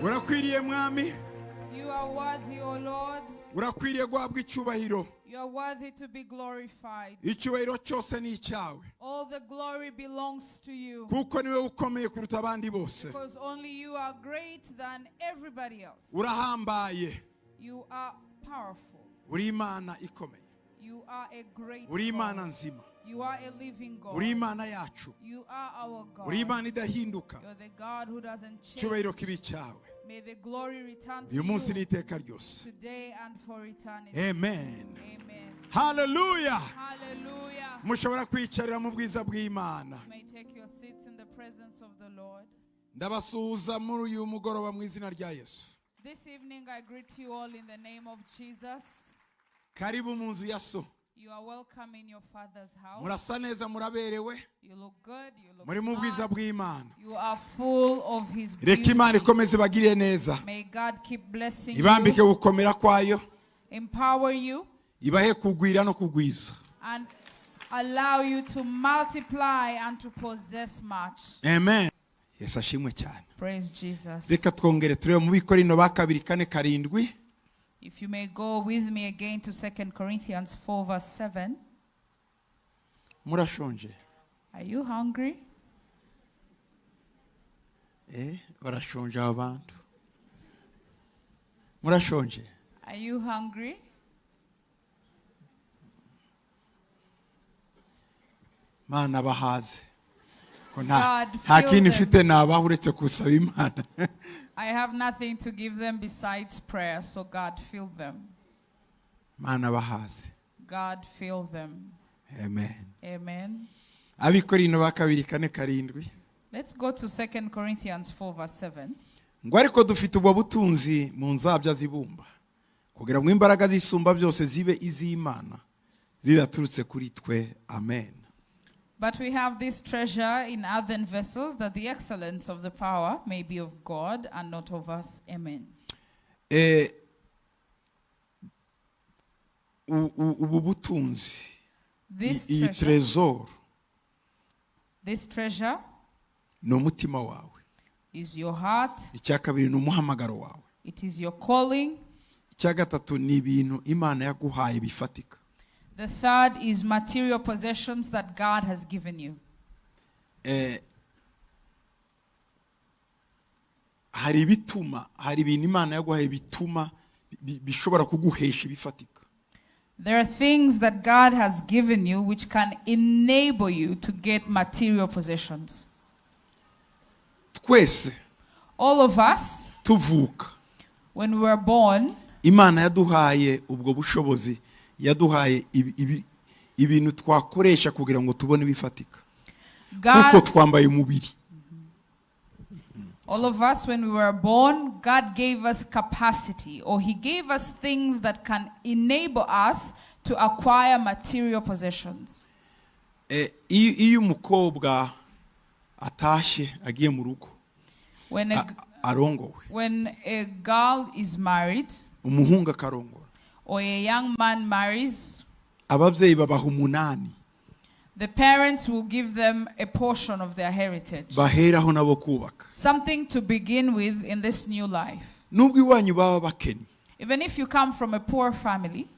Urakwiriye Mwami. You are worthy, O Lord. Urakwiriye guhabwa icyubahiro. You are worthy to be glorified. Icyubahiro cyose ni icyawe. All the glory belongs to you. Kuko niwe ukomeye kuruta abandi bose. Because only you are great than everybody else. Urahambaye. You are powerful. Uri Imana ikomeye. You are a great Uri Imana God. nzima. You are a living God. Uri Imana yacu. You are our God. Uri Imana idahinduka. You're the God who doesn't change. Icyubahiro kibe icyawe. May the glory return to Uyu munsi you n'iteka ryose. Today and for eternity. Amen. Amen. Haleluya. Hallelujah. Mushobora kwicarira mu bwiza bw'Imana. You may take your seats in the presence of the Lord. Ndabasuhuza muri uyu mugoroba mu izina rya Yesu. This evening, I greet you all in the name of Jesus. Karibu mu nzu ya so. You are welcome in your Father's house. Murasa neza, muraberewe. You look good. You look Muri mu bwiza smart. bw'Imana. You are full of His Reka Imana beauty. ikomeze ibagirire neza. May God keep blessing Ibambike you, gukomera kwayo. Empower you, Ibahe kugwira no kugwiza. And allow you to multiply and to possess much. Amen. Yesu ashimwe cyane. Praise Jesus. Reka twongere turebe mu Bikorinto ba kabiri 4:7. If you may go with me again to 2 Corinthians 4, verse 7. Murashonje? Are you hungry? Eh, barashonje aba bantu. Murashonje? Are you hungry? Mana bahaze ko nta God, nta fill kindi them. mfite nabaha uretse gusaba Imana. I have nothing to give them besides prayer, so God, fill them. Mana bahaze. God, fill them. Amen. Amen. Abikorino ba kabiri 4:7. Let's go to 2 Corinthians 4, verse 7. Ngo ariko dufite ubwo butunzi mu nzabya zibumba kugira ngo imbaraga zisumba byose zibe iz'Imana zidaturutse kuri twe. Amen. But we have this treasure in earthen vessels, that the excellence of the power may be of God and not of us. Amen. Eh, ubu butunzi This iyi treasure, trésor this treasure ni umutima wawe. Is your heart, Icya kabiri ni umuhamagaro wawe. It is your calling. Icya gatatu ni ibintu Imana yaguhaye bifatika. The third is material possessions that God has given you. Eh, hari ibituma hari ibintu Imana yaguhaye bituma bishobora kuguhesha ibifatika. There are things that God has given you which can enable you to get material possessions. Twese All of us, tuvuka, when we were born, Imana yaduhaye ubwo bushobozi, yaduhaye ibintu twakoresha kugira ngo tubone ibifatika kuko God, twambaye umubiri. All of us, when we were born, God gave us capacity, or He gave us things that can enable us to acquire material possessions. Eh, iyo umukobwa atashye agiye mu rugo, arongowe, When a girl is married, umuhungu akarongora, or a young man marries, ababyeyi babaha umunani the parents will give them a portion of their heritage. Baheraho nabo kubaka. Something to begin with in this new life. Nubwo iwanyu baba bakennye, Even if you come from a poor family,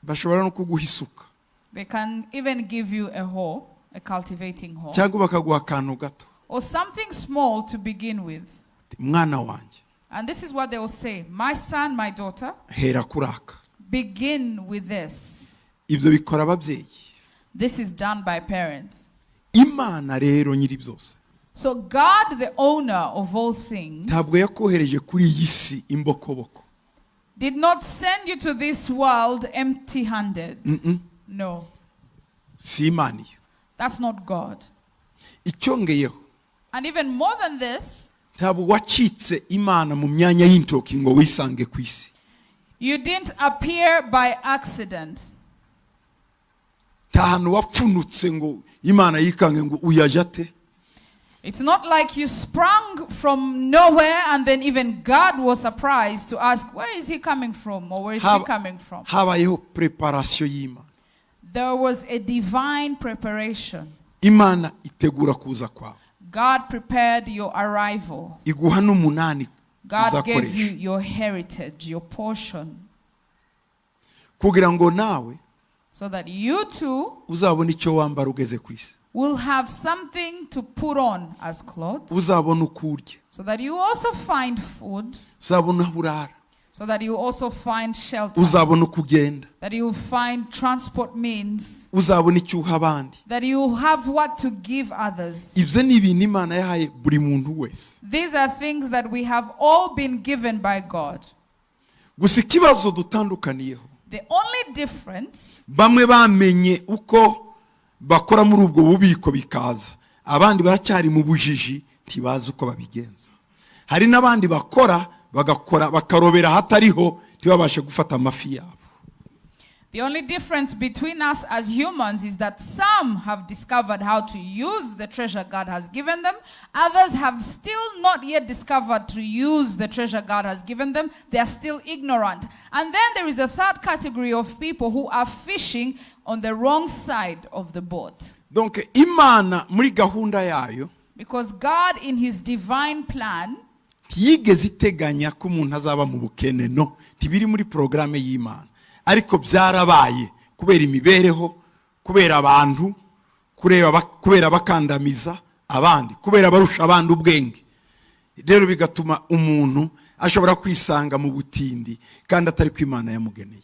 bashobora no kuguha isuka they can even give you a hoe, a cultivating hoe, cyangwa bakaguha akantu gato. Or something small to begin with. Ati, mwana wanjye, And this is what they will say: "My son, my daughter, hera kuri aka. Begin with this." Ibyo bikora ababyeyi. This is done by parents. Imana rero nyiri byose So, God, the owner of all things, ntabwo yakohereje kuri iyi si imbokoboko. Did not send you to this world empty handed. No, Si Imana iyo. That's not God. Icyongeyeho, And even more than this, ntabwo wacitse Imana mu myanya y'intoki ngo wisange ku isi. You didn't appear by accident. Nta hantu wapfunutse ngo Imana yikange ngo uyaje ate. It's not like you sprung from nowhere and then even God was surprised to ask, "Where is he coming from?" or "Where is she coming from?" Habayeho preparation y'Imana. There was a divine preparation. Imana itegura kuza kwawe. God prepared your arrival. Iguha n'umunani. God gave Uzakoresha. You your heritage, your portion, kugira ngo nawe so that you too uzabone icyo wambara ugeze ku isi, will have something to put on as clothes, uzabone uko urya, so that you also find food, uzabone aho urara, so that you also find shelter, uzabone uko ugenda, that you find transport means, uzabone icyo uha abandi. That you have what to give others. Ibyo ni ibintu Imana yahaye buri muntu wese. These are things that we have all been given by God. Gusa ikibazo dutandukaniyeho, The only difference, bamwe bamenye uko bakora muri ubwo bubiko bikaza, abandi baracyari mu bujiji, ntibazi uko babigenza. Hari n'abandi bakora bagakora bakarobera ahatariho, ntibabashe gufata amafi yabo. The only difference between us as humans is that some have discovered how to use the treasure God has given them. Others have still not yet discovered to use the treasure God has given them. They are still ignorant. And then there is a third category of people who are fishing on the wrong side of the boat. Donc Imana muri gahunda yayo Because God, in His divine plan, ntiyigeze iteganya ko umuntu azaba mu bukene. No, ntibiri muri porogaramu y'Imana, ariko byarabaye kubera imibereho, kubera abantu, kubera bakandamiza abandi, kubera barusha abandi ubwenge. Rero bigatuma umuntu ashobora kwisanga mu butindi kandi atari ko Imana yamugeneye.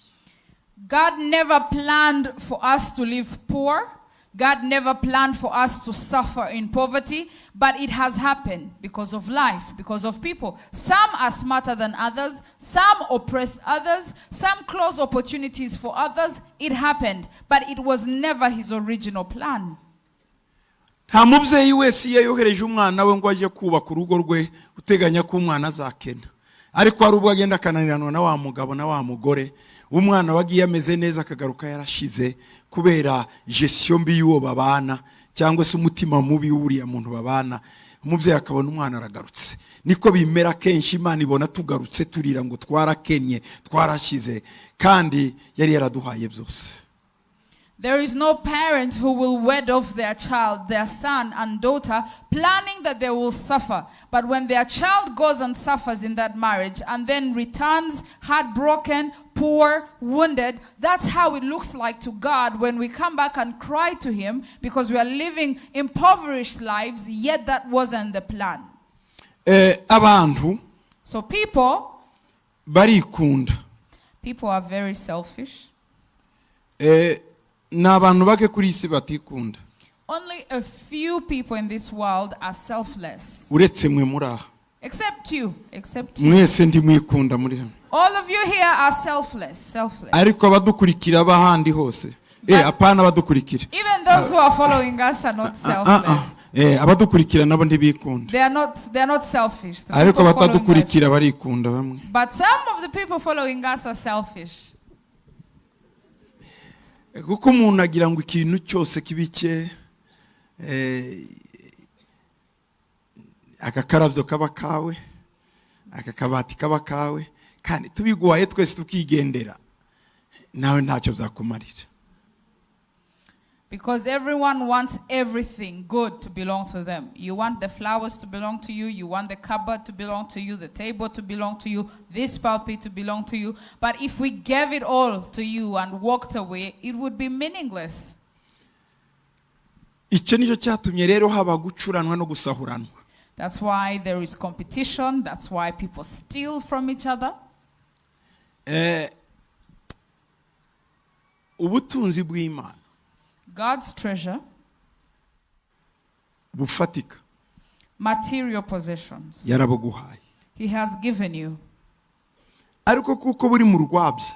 God never planned for us to live poor. God never planned for us to suffer in poverty, but it has happened because of life, because of people. Some are smarter than others, some oppress others, some close opportunities for others. It happened, but it was never His original plan. Nta mubyeyi wese iyo yohereje umwana we ngo ajye kubaka urugo rwe uteganya ko umwana azakena, ariko hari ubwo agenda akananiranwa na wa mugabo na wa mugore, umwana wagiye ameze neza akagaruka yarashize kubera gestion mbi y'uwo babana cyangwa se umutima mubi w'uriya muntu babana. Umubyeyi akabona umwana aragarutse. Niko bimera kenshi, Imana ibona tugarutse turira ngo twarakennye, twarashize, kandi yari yaraduhaye byose. There is no parent who will wed off their child, their son and daughter, planning that they will suffer. But when their child goes and suffers in that marriage and then returns heartbroken, poor, wounded, that's how it looks like to God when we come back and cry to Him because we are living impoverished lives, yet that wasn't the plan. Abantu So people, barikunda. People are very selfish. Ni abantu bake kuri iyi si batikunda. Only a few people in this world are selfless. Uretse mwe muri aha. Except you, except you. Mwese ntimwikunda muri hano. All of you here are selfless, selfless. Ariko abadukurikira b'ahandi hose, apana abadukurikira. Even those who are following us are not Ah, ah. selfless. Abadukurikira nabo ntibikunda. They are not selfish. The Ariko people following us. abatadukurikira barikunda bamwe. But some of the people following us are selfish. Kuko umuntu agira ngo ikintu cyose kibe, aka karabyo kaba kawe, aka kabati kaba kawe, kandi tubiguhaye twese tukigendera nawe ntacyo byakumarira. Because everyone wants everything good to belong to them. You want the flowers to belong to you, you want the cupboard to belong to you, the table to belong to you, this pulpit to belong to you. But if we gave it all to you and walked away, it would be meaningless. Icyo nicyo cyatumye rero haba gucuranwa no gusahuranwa. That's why there is competition. That's why people steal from each other. Ubutunzi bw'Imana God's treasure, bufatika, material possessions, yarabuguhaye, He has given you. Ariko kuko buri mu rwabya,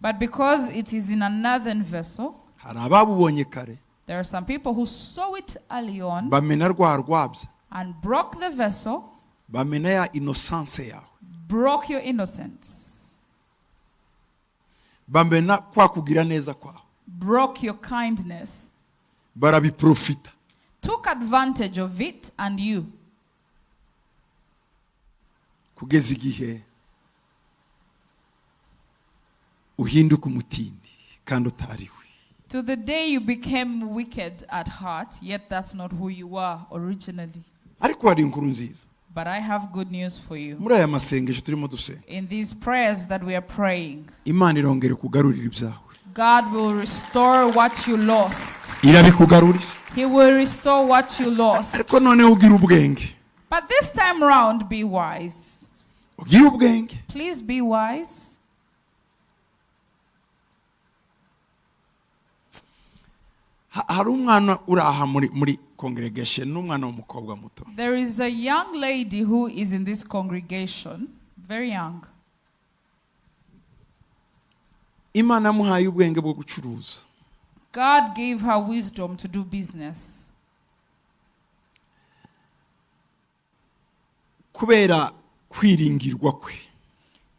But because it is in an earthen vessel, hari ababubonye kare, there are some people who saw it early on bamena rwa rwabya, and broke the vessel, bamena ya innocence yawe, broke your innocence, bamena kwa kugira neza kwawe, broke your kindness, barabiprofita, took advantage of it and you, kugeza igihe uhinduka umutindi kandi utariwe. To the day you became wicked at heart, yet that's not who you were originally. Ariko hari inkuru nziza. But I have good news for you. Muri aya masengesho turimo dusenga, In these prayers that we are praying, Imana irongera kugarurira ibyawe. God will restore what you lost. Irabikugarurira. He will restore what you lost. Ariko noneho ugira ubwenge. But this time round, be wise. Ugire ubwenge. Please be wise. Hari umwana uri aha muri congregation, n'umwana w'umukobwa muto. There is a young lady who is in this congregation, very young. Imana yamuhaye ubwenge bwo gucuruza. God gave her wisdom to do business. Kubera kwiringirwa kwe,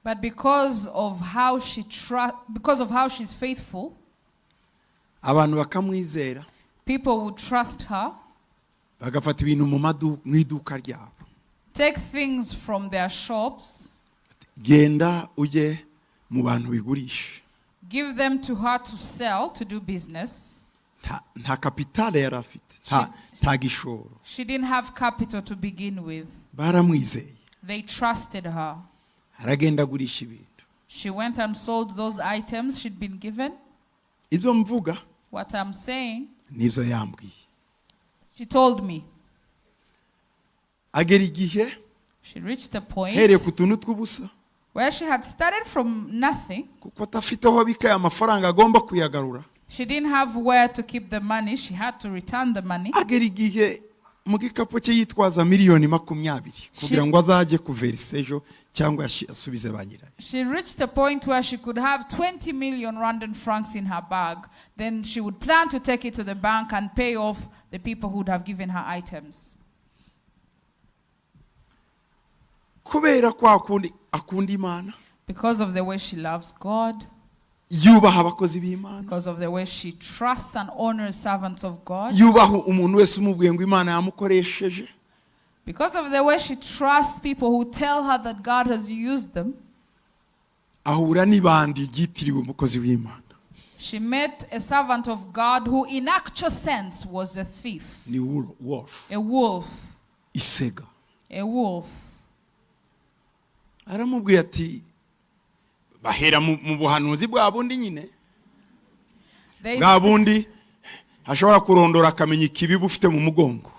But because of how she's faithful, abantu bakamwizera, people would trust her, bagafata ibintu mu iduka ryabo, take things from their shops, genda ujye mu bantu bigurisha. Give them to her to sell, to do business. Nta capital yari afite, nta gishoro. She didn't have capital to begin with. Baramwizeye. They trusted her. Aragenda agurisha ibintu. She went and sold those items she'd been given. Ibyo mvuga What I'm saying, nibyo yambwiye. She told me. Agera igihe, She reached a point hereye ku tuntu tw'ubusa, where she had started from nothing. Kuko adafite aho abika aya mafaranga agomba kuyagarura. She didn't have where to keep the money. She had to return the money. Agera igihe mu gikapu cye yitwaza miliyoni 20 kugira ngo azajye kuverisa ejo cyangwa asubize ba nyirayo. She reached a point where she could have 20 million Rwandan francs in her bag. Then she would plan to take it to the bank and pay off the people who would have given her items. Kubera kwa kundi akunda Imana, Because of the way she loves God, yubaha abakozi b'Imana, because of the way she trusts and honors servants of God, yubaha umuntu wese umubwiye ngo Imana yamukoresheje, because of the way she trusts people who tell her that God has used them, ahura n'ibandi ryitiriwe umukozi w'Imana. She met a servant of God who, in actual sense, was a thief, Ni wolf. A wolf, Isega. A wolf. Aramubwira ati, bahera mu buhanuzi bwa bundi nyine, bwa bundi ashobora kurondora akamenya ikibi ufite mu mugongo.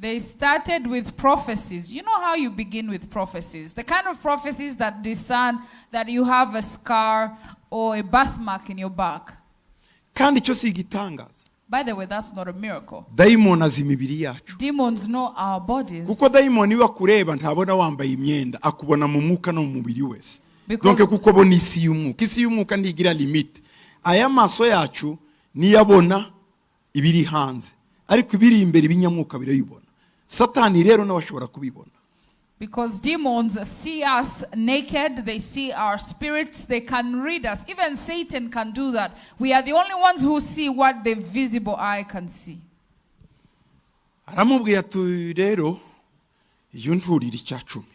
They started with prophecies. You know how you begin with prophecies? The kind of prophecies that discern that you have a scar or a birthmark in your back. Kandi icyo si igitangaza. By the way, that's not a miracle. Dayimoni azi imibiri yacu. Demons know our bodies. Kuko dayimoni iyo akureba ntabona wambaye imyenda, akubona mu mwuka no mu mubiri wese. Donc kuko bo ni isi y'umwuka, isi y'umwuka ntigira limite. Aya maso yacu niyo abona ibiri hanze, ariko ibiri imbere ibinyamwuka birabibona. Satani rero nawe ashobora kubibona. Because demons see us naked, they see our spirits, they can read us. Even Satan can do that. We are the only ones who see what the visible eye can see. Aramubwira ati, rero iyo nturira icya cumi.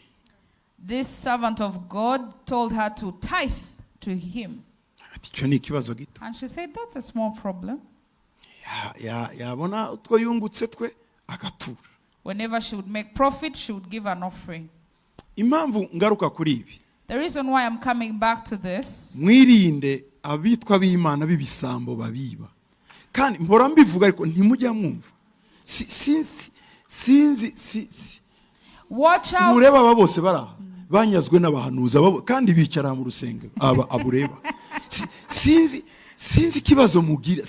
This servant of God told her to tithe to him. Ati, icyo ni ikibazo gito. And she said, "That's a small problem." Yabona utwo yungutse twe agatura. Whenever she would make profit, she would give an offering. Impamvu ngaruka kuri ibi, The reason why I'm coming back to this, mwirinde abitwa b'Imana b'ibisambo babiba. Kandi mpora mbivuga ariko ntimujya mwumva. Sinzi watch out. Mureba aba bose bari aha banyazwe n'abahanuzi aba kandi bicara mu rusengero, aba abureba. Sinzi ikibazo mugira.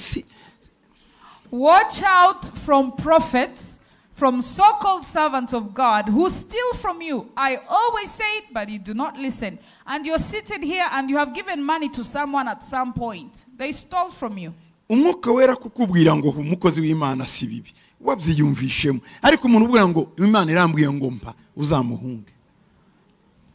Watch out from prophets, from so called servants of God who steal from you. I always say it, but you do not listen. And you're seated here and you have given money to someone at some point. They stole from you. Umwuka Wera kukubwira ngo umukozi w'Imana si bibi, wabyiyumvishemo, ariko umuntu ubwira ngo Imana irambwiye ngo mpa, uzamuhunge.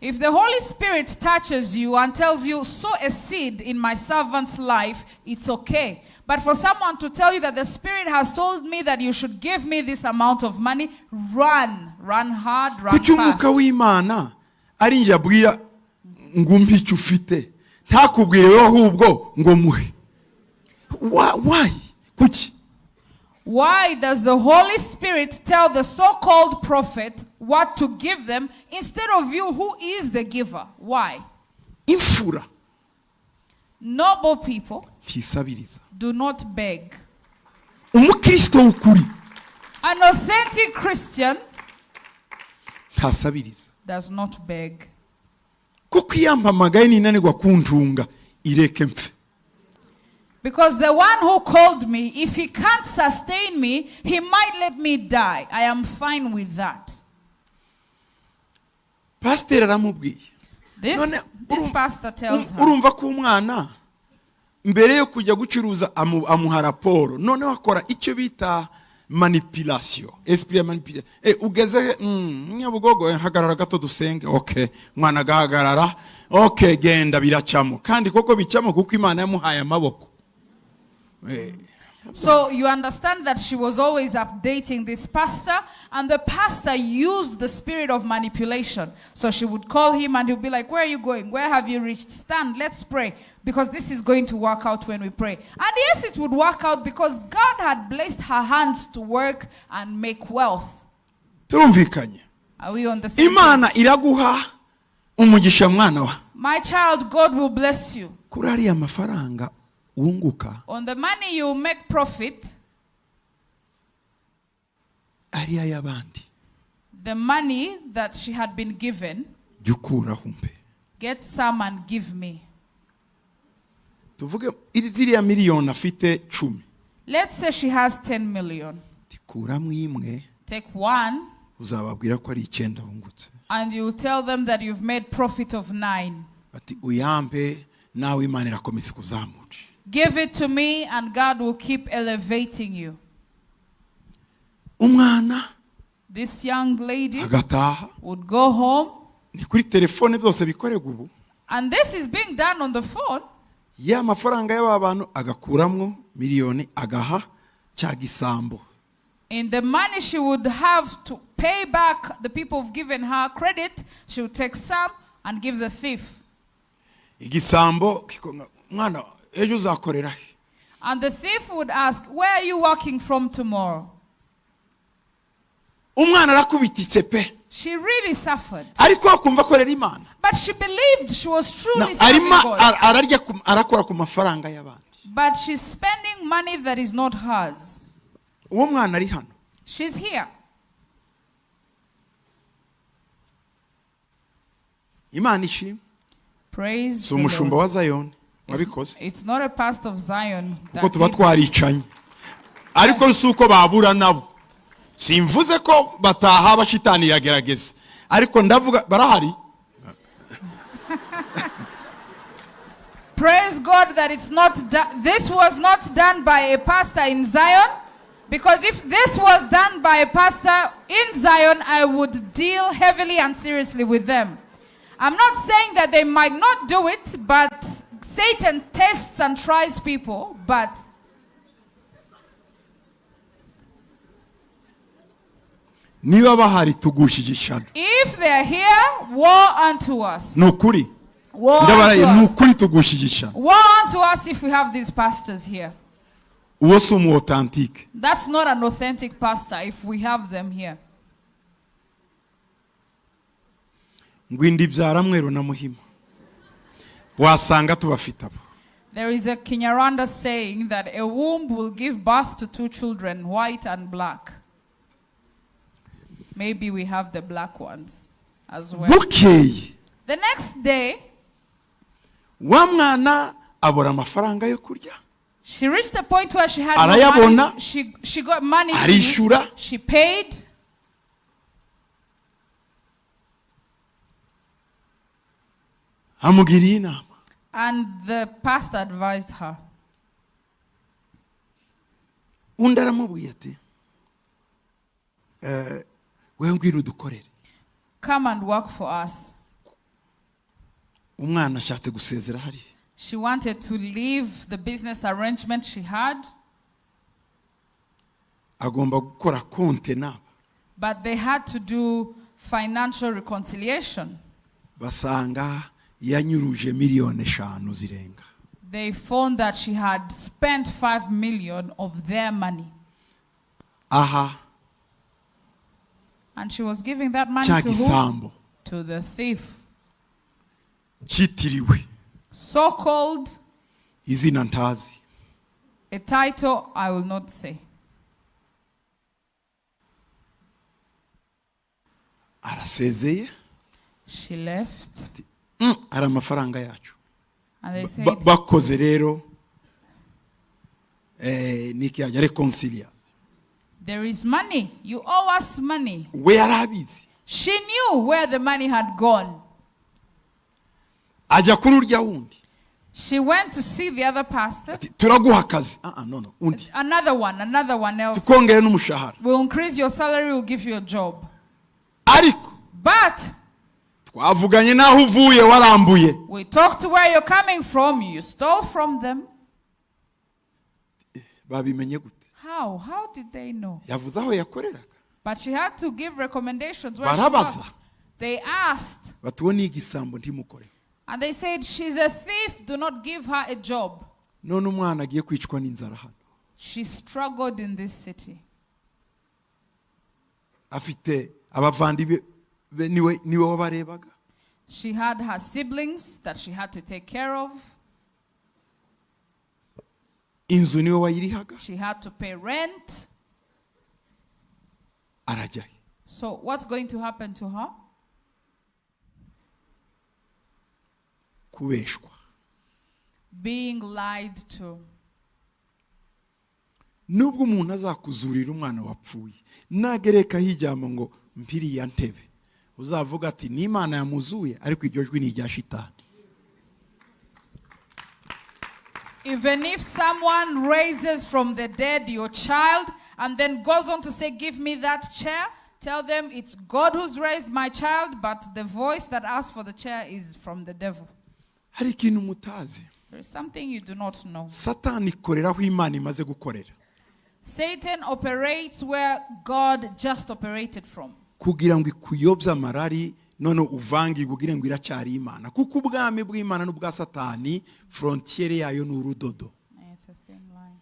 If the Holy Spirit touches you and tells you, "Sow a seed in my servant's life," it's okay. But for someone to tell you that the Spirit has told me that you should give me this amount of money, run, run hard, run Kuki umwuka fast. w'Imana ari njye abwira ngo umpe icyo ufite, ntakubwire wowe ahubwo ngo muhe? Why? Kuki? Why does the Holy Spirit tell the so called prophet what to give them instead of you, who is the giver. Why? Imfura Noble people ntisabiriza. Do not beg. Umukristo w'ukuri An authentic Christian ntasabiriza. Does not beg. Kuko iyo ampamagaye ninanirwa kuntunga ireke mpfe. Because the one who called me, if he can't sustain me, he might let me die. I am fine with that. Pasiteri aramubwiye. This, None, this pastor tells her. Urumva ko umwana mbere yo kujya gucuruza amuha raporo, noneho akora icyo bita manipulation, esprit ya manipulation. Ugeze he? Nyabugogo. Hagarara gato dusenge. Okay, mwana agahagarara. Okay, genda, biracamo. Kandi koko bicamo kuko Imana yamuhaye amaboko. So you understand that she was always updating this pastor, and the pastor used the spirit of manipulation. So she would call him and he'd be like, "Where are you going? Where have you reached? Stand, let's pray, because this is going to work out when we pray." And yes, it would work out because God had blessed her hands to work and make wealth. Turumvikanye? Are we on the same Imana page? iraguha umugisha mwana wa. My child, God will bless you. Kuri ariya mafaranga wunguka, On the money you make profit, ariya y'abandi, the money that she had been given, jya ukuraho umpe. Get some and give me. Tuvuge ziriya miliyoni afite 10. Let's say she has 10 million. Kuramo imwe. Take one, Uzababwira ko ari icyenda wungutse. And you tell them that you've made profit of nine. Bati uyampe nawe Imana irakomeza kuzamura. Give it to me, and God will keep elevating you. Umwana This young lady agataha. Would go home, Ni kuri telefone byose bikorerwa ubu. And this is being done on the phone. Ya mafaranga y'aba bantu agakuramwo miliyoni agaha cya gisambo. In the money she would have to pay back the people who've given her credit, she would take some and give the thief. Igisambo mwana ejo uzakorera he? And the thief would ask, "Where are you working from tomorrow?" Umwana arakubititse pe. She really suffered. Ariko akumva akorera Imana. But she believed she was truly Na- serving arimo God. ararya arakora ku mafaranga y'abandi. But she's spending money that is not hers. Uwo mwana ari hano. She's here. Imana ishimwe. Praise Si the umushumba Lord. wa Zayoni wabikoze. It's not a pastor of Zion Kuko that tuba did this. twaricanye, ariko si uko babura nabo. Simvuze ko bataha abashitani iragerageza, ariko ndavuga barahari. Praise God that it's not this was not done by a pastor in Zion, because if this was done by a pastor in Zion, I would deal heavily and seriously with them. I'm not saying that they might not do it, but Satan tests and tries people, but Niba bahari tugushije ishyano. If they're here, woe unto us. Ni ukuri. Woe Ndabaraye unto ni us. ukuri tugushije ishyano. Woe unto us if we have these pastors here. Uwo si umu authentique. That's not an authentic pastor if we have them here. Ngo inda ibyara mweru na muhima wasanga tubafite abo. There is a Kinyarwanda saying that a womb will give birth to two children, white and black. Maybe we have the black ones as well. Bukeye, The next day, wa mwana abura amafaranga yo kurya. She reached a point where she had no Arayabona. Money. She got money to use. Arishura. She paid. Amugiriye inama. And the pastor advised her. Undi aramubwiye ati "Eh, wewe ngwino udukorere." "Come and work for us." Umwana ashatse gusezera hariya. She wanted to leave the business arrangement she had, Agomba gukora konte naba. But they had to do financial reconciliation. Basanga yanyuruje miliyoni 5 zirenga. They found that she had spent 5 million of their money. Aha. And she was giving that money Cya to who? gisambo To the thief. Cyitiriwe So called izina ntazi. A title I will not say. Arasezeye. She left. Hari amafaranga yacu. And they said, Bakoze rero niki yajya reconciliation. "There is money. You owe us money." We yari abizi. She knew where the money had gone. Ajya kuri urya wundi. She went to see the other pastor. Ati turaguha akazi, ah ah, no, undi. Another one, another one else. Tukongere n'umushahara. "We'll increase your salary, we'll give you a job." Ariko "But twavuganye n'aho uvuye warambuye. we talked to where you're coming from. You stole from them." Babimenye gute? How? How did they know? Yavuze aho yakoreraga. But she had to give recommendations. Where she Barabaza. worked. They asked, Bati uwo ni igisambo ntimukore. and they said, "She's a thief. Do not give her a job." None umwana agiye kwicwa n'inzara hano. She struggled in this city. Afite abavandimwe be niwe wabarebaga. She had her siblings that she had to take care of. Inzu niwe wayirihaga. She had to pay rent. Arajya he? So, what's going to happen to her? Kubeshwa. Being lied to. Nubwo umuntu azakuzurira umwana wapfuye nagerekaho ijambo ngo mpiriya ntebe uzavuga ati n'Imana yamuzuye ariko iryo jwi ni irya shitani. Even if someone raises from the dead your child and then goes on to say, "Give me that chair," tell them it's God who's raised my child, but the voice that asked for the chair is from the devil. Hari ikintu mutazi. There is something you do not know. Satani ikorera aho Imana imaze gukorera. Satan operates where God just operated from. Kugira ngo ikuyobye amarari none uvangirwe ugire ngo iracyari Imana kuko ubwami bw'Imana n'ubwa Satani frontière yayo ni urudodo. It's a thin line.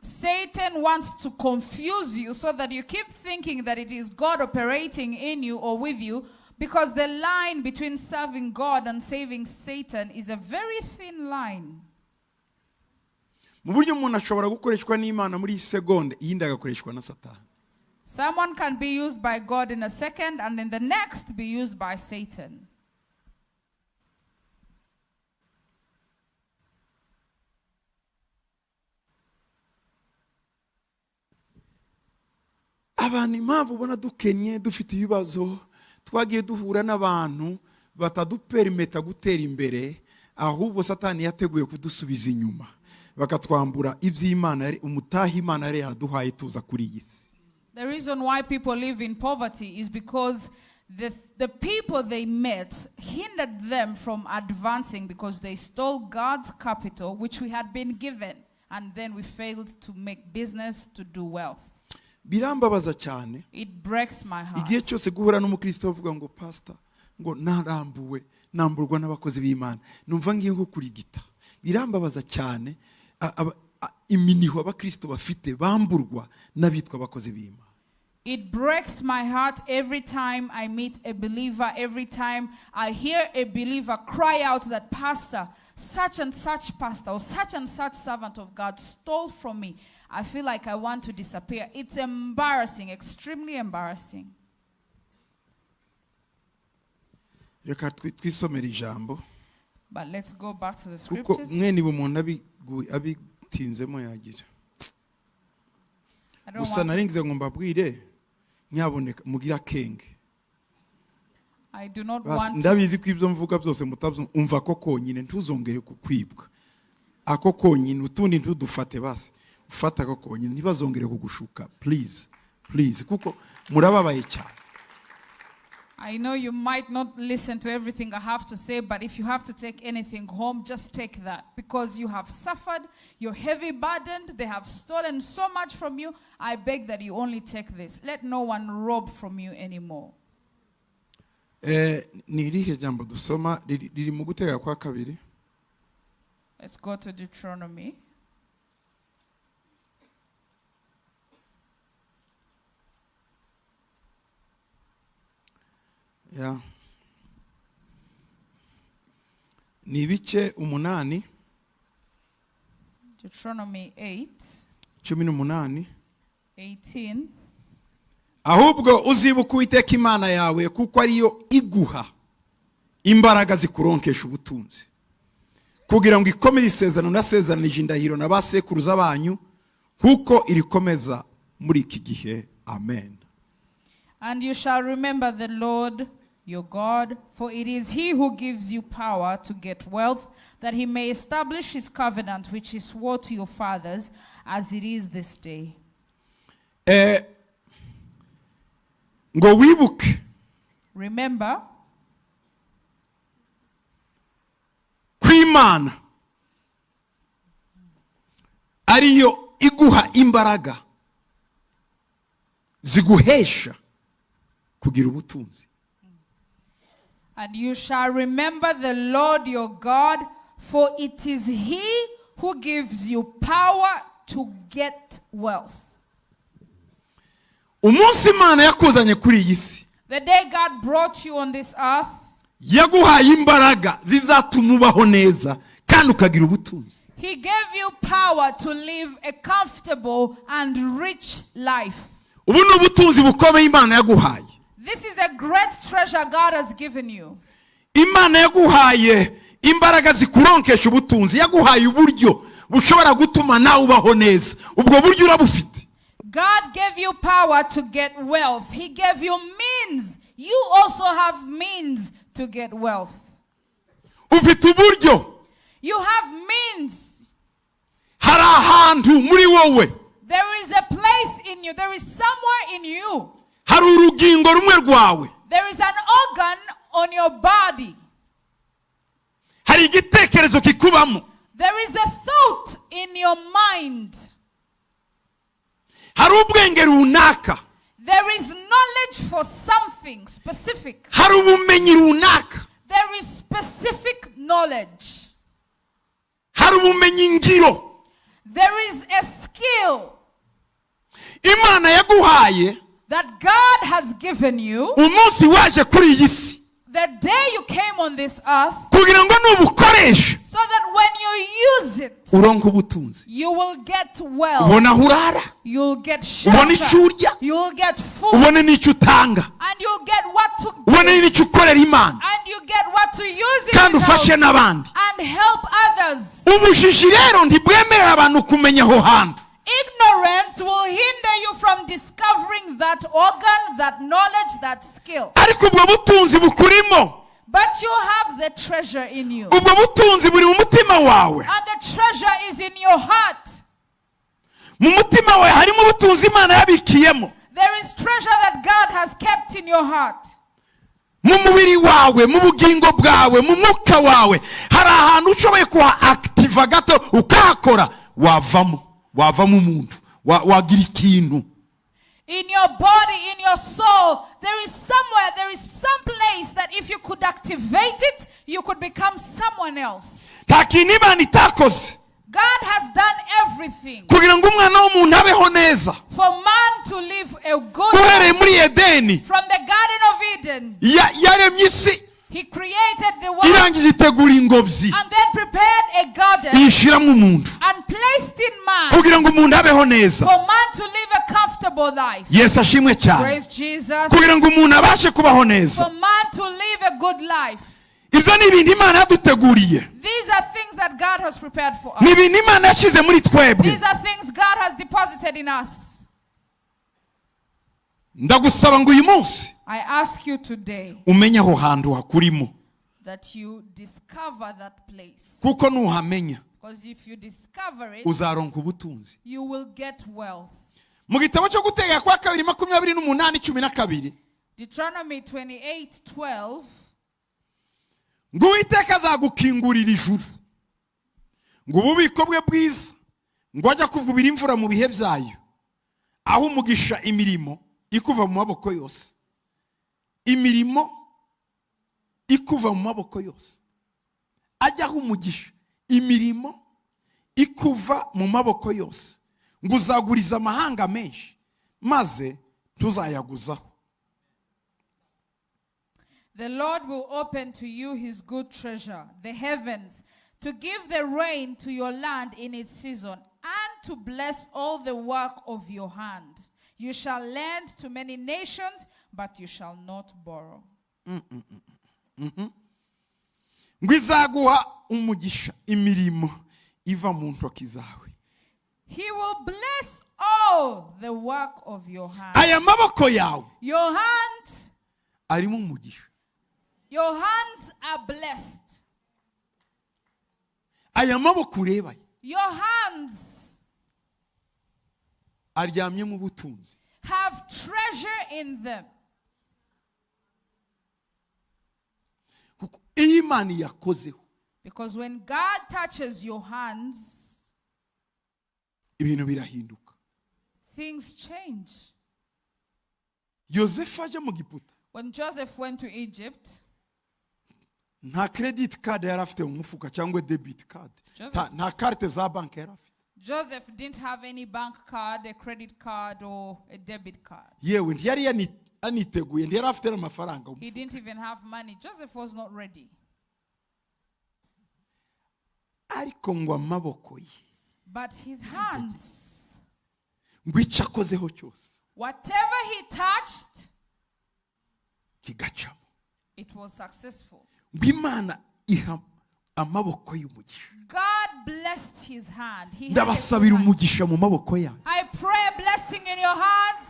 Satan wants to confuse you so that you keep thinking that it is God operating in you or with you, because the line between serving God and serving Satan is a very thin line. Mu buryo umuntu ashobora gukoreshwa n'Imana muri iyi segonde iyindi agakoreshwa na Satani. Someone can be used by God in a second and in the next be used by Satan. Abantu impamvu ubona dukennye dufite ibibazo twagiye duhura n'abantu bataduperimeta gutera imbere ahubwo Satani yateguye kudusubiza inyuma bakatwambura iby'Imana yari umutaha Imana yari yaraduhaye tuza kuri iyi si. The reason why people live in poverty is because the people they met hindered them from advancing because they stole God's capital, which we had been given, and then we failed to make business to do wealth. Birambabaza cyane. It breaks my heart. Igihe cyose guhura n'umukristo bavuga ngo pasita ngo narambuwe namburwa n'abakozi b'Imana numva ngiye nko kurigita birambabaza cyane iminiho abakristo bafite bamburwa n'abitwa abakozi b'Imana. It breaks my heart every time I meet a believer, every time I hear a believer cry out that, "Pastor, such and such pastor or such and such servant of God stole from me." I feel like I want to disappear. It's embarrassing, extremely embarrassing. Reka twisomere ijambo. But let's go back to the Kuko scriptures. mwene ibi umuntu abitinzemo yagira. I don't Gusa want to, naringize ngo mbabwire nyaboneka mugire akenge. I do not Basi, want ndabizi ko ibyo mvuga byose mutabyumva umva ko konyine ntuzongere kukwibwa ako konyine utundi ntudufate basi ufata ako konyine ntibazongere kugushuka please please kuko murababaye cyane. I know you might not listen to everything I have to say, but if you have to take anything home, just take that. Because you have suffered, you're heavy burdened, they have stolen so much from you. I beg that you only take this. Let no one rob from you anymore. Ni irihe jambo dusoma riri mu Gutegeka kwa Kabiri? Let's go to Deuteronomy. Ya. Ni ibice 8. Deuteronomy 8, 18. 18. Ahubwo uzibuka Uwiteka Imana yawe, kuko ariyo iguha imbaraga zikuronkesha ubutunzi, kugira ngo ikomeze isezerano nasezeranije indahiro na ba sekuruza banyu, nk'uko irikomeza muri iki gihe. Amen. And you shall remember the Lord your God, for it is he who gives you power to get wealth, that he may establish his covenant which he swore to your fathers, as it is this day. Ngo wibuke Remember ko Imana ariyo iguha imbaraga ziguhesha kugira ubutunzi. And you shall remember the Lord your God, for it is he who gives you power to get wealth. Umunsi Imana yakuzanye kuri iyi si, The day God brought you on this earth, yaguhaye imbaraga zizatuma ubaho neza kandi ukagira ubutunzi. He gave you power to live a comfortable and rich life. Ubu ni ubutunzi bukomeye Imana yaguhaye. This is a great treasure God has given you. Imana yaguhaye imbaraga zikuronkesha ubutunzi, yaguhaye uburyo bushobora gutuma nawe ubaho neza. Ubwo buryo urabufite. God gave you power to get wealth. He gave you means. You also have means to get wealth. Ufite uburyo. You have means. Hari ahantu muri wowe. There is a place in you. There is somewhere in you. Hari urugingo rumwe rwawe. There is an organ on your body. Hari igitekerezo kikubamo. There is a thought in your mind. Hari ubwenge runaka. There is knowledge for something specific. Hari ubumenyi runaka. There is specific knowledge. Hari ubumenyi ngiro. There is a skill Imana yaguhaye that God has given you umunsi waje kuri iyi si, the day you came on this earth, kugira ngo nubukoresha so that when you use it, uronke ubutunzi, you will get wealth. ubone aho urara, You'll get ubone icyo shelter. urya, You'll get food. ubone n'icyo utanga, And you'll get what to ubone give. n'icyo ukorera Imana, And you get what to use in kandi His ufashe house. n'abandi. And help others. Ubujiji rero ntibwemerera abantu kumenya aho hantu. Ignorance will hinder you from discovering that organ, that knowledge, that skill. Ariko ubwo butunzi bukurimo. But you have the treasure in you. Ubwo butunzi buri mu mutima wawe. And the treasure is in your heart. Mu mutima wawe harimo ubutunzi Imana yabikiyemo. There is treasure that God has kept in your heart. Mu mubiri wawe, mu bugingo bwawe, mu mwuka wawe, hari ahantu ushoboye kuha activa gato ukahakora, wavamo umuntu, wagira ikintu. In your body, in your soul, there is somewhere, there is some place that if you could activate it, you could become someone else. Nta kintu Imana itakoze God has done everything kugira ngo umwana w'umuntu abeho neza. For man to live a good Uhereye life. Muri Edeni, From the Garden of Eden, yaremye isi, He created the world irangije itegura ingobyi, and then prepared a garden iyishyiramo umuntu and placed in man kugira ngo umuntu abeho neza. For man to live a comfortable life. Yesu ashimwe cyane. Praise Jesus. Kugira ngo umuntu abashe kubaho neza. For man to live a good life. Ibyo ni ibintu Imana yaduteguriye. These are things that God has prepared for Ni us. ibintu Imana yashyize muri twebwe. These are things God has deposited in us. Ndagusaba ngo uyu munsi I ask you today umenye aho hantu hakurimo, that you discover that place. Kuko nuhamenya Because if you discover it, uzaronka ubutunzi. You will get wealth. Mu gitabo cyo Gutegeka kwa Kabiri 28:12, Deuteronomy 28:12. Ngo Uwiteka azagukingurira ijuru, ngo ububiko bwe bwiza, ngo ajye akuvubira imvura mu bihe byayo, aho umugisha imirimo ikuva mu maboko yose, imirimo ikuva mu maboko yose, ajya aho umugisha imirimo ikuva mu maboko yose, ngo uzaguriza amahanga menshi maze tuzayaguzaho. The Lord will open to you his good treasure, the heavens, to give the rain to your land in its season, and to bless all the work of your hand. You shall lend to many nations, but you shall not borrow. Ngo izaguha umugisha imirimo iva mu ntoki zawe. He will bless all the work of your hand. Aya maboko yawe Your hand, arimo umugisha. Your hands are blessed. Aya maboko ureba Your hands aryamyemo ubutunzi. Have treasure in them. Kuko iyo Imana iyakozeho, Because when God touches your hands, ibintu birahinduka. Things change. Yosefu ajya mu Giputa, When Joseph went to Egypt, nta credit card yari afite mu mufuka cyangwa debit card. Joseph- Nta carte za banki yari afite. Joseph didn't have any bank card, a credit card, or a debit card. Yewe ntiyari aniteguye, ntiyari afite n'amafaranga mu He mufuka. Didn't even have money. Joseph was not ready. Ariko ngo amaboko ye, But his hands, ngo icyo akozeho cyose whatever he touched, kigacamo. It was successful. Ngo Imana iha amaboko y'umugisha. God blessed his hand. He had a Ndabasabira good hand. Umugisha mu maboko yanyu. I pray a blessing in your hands.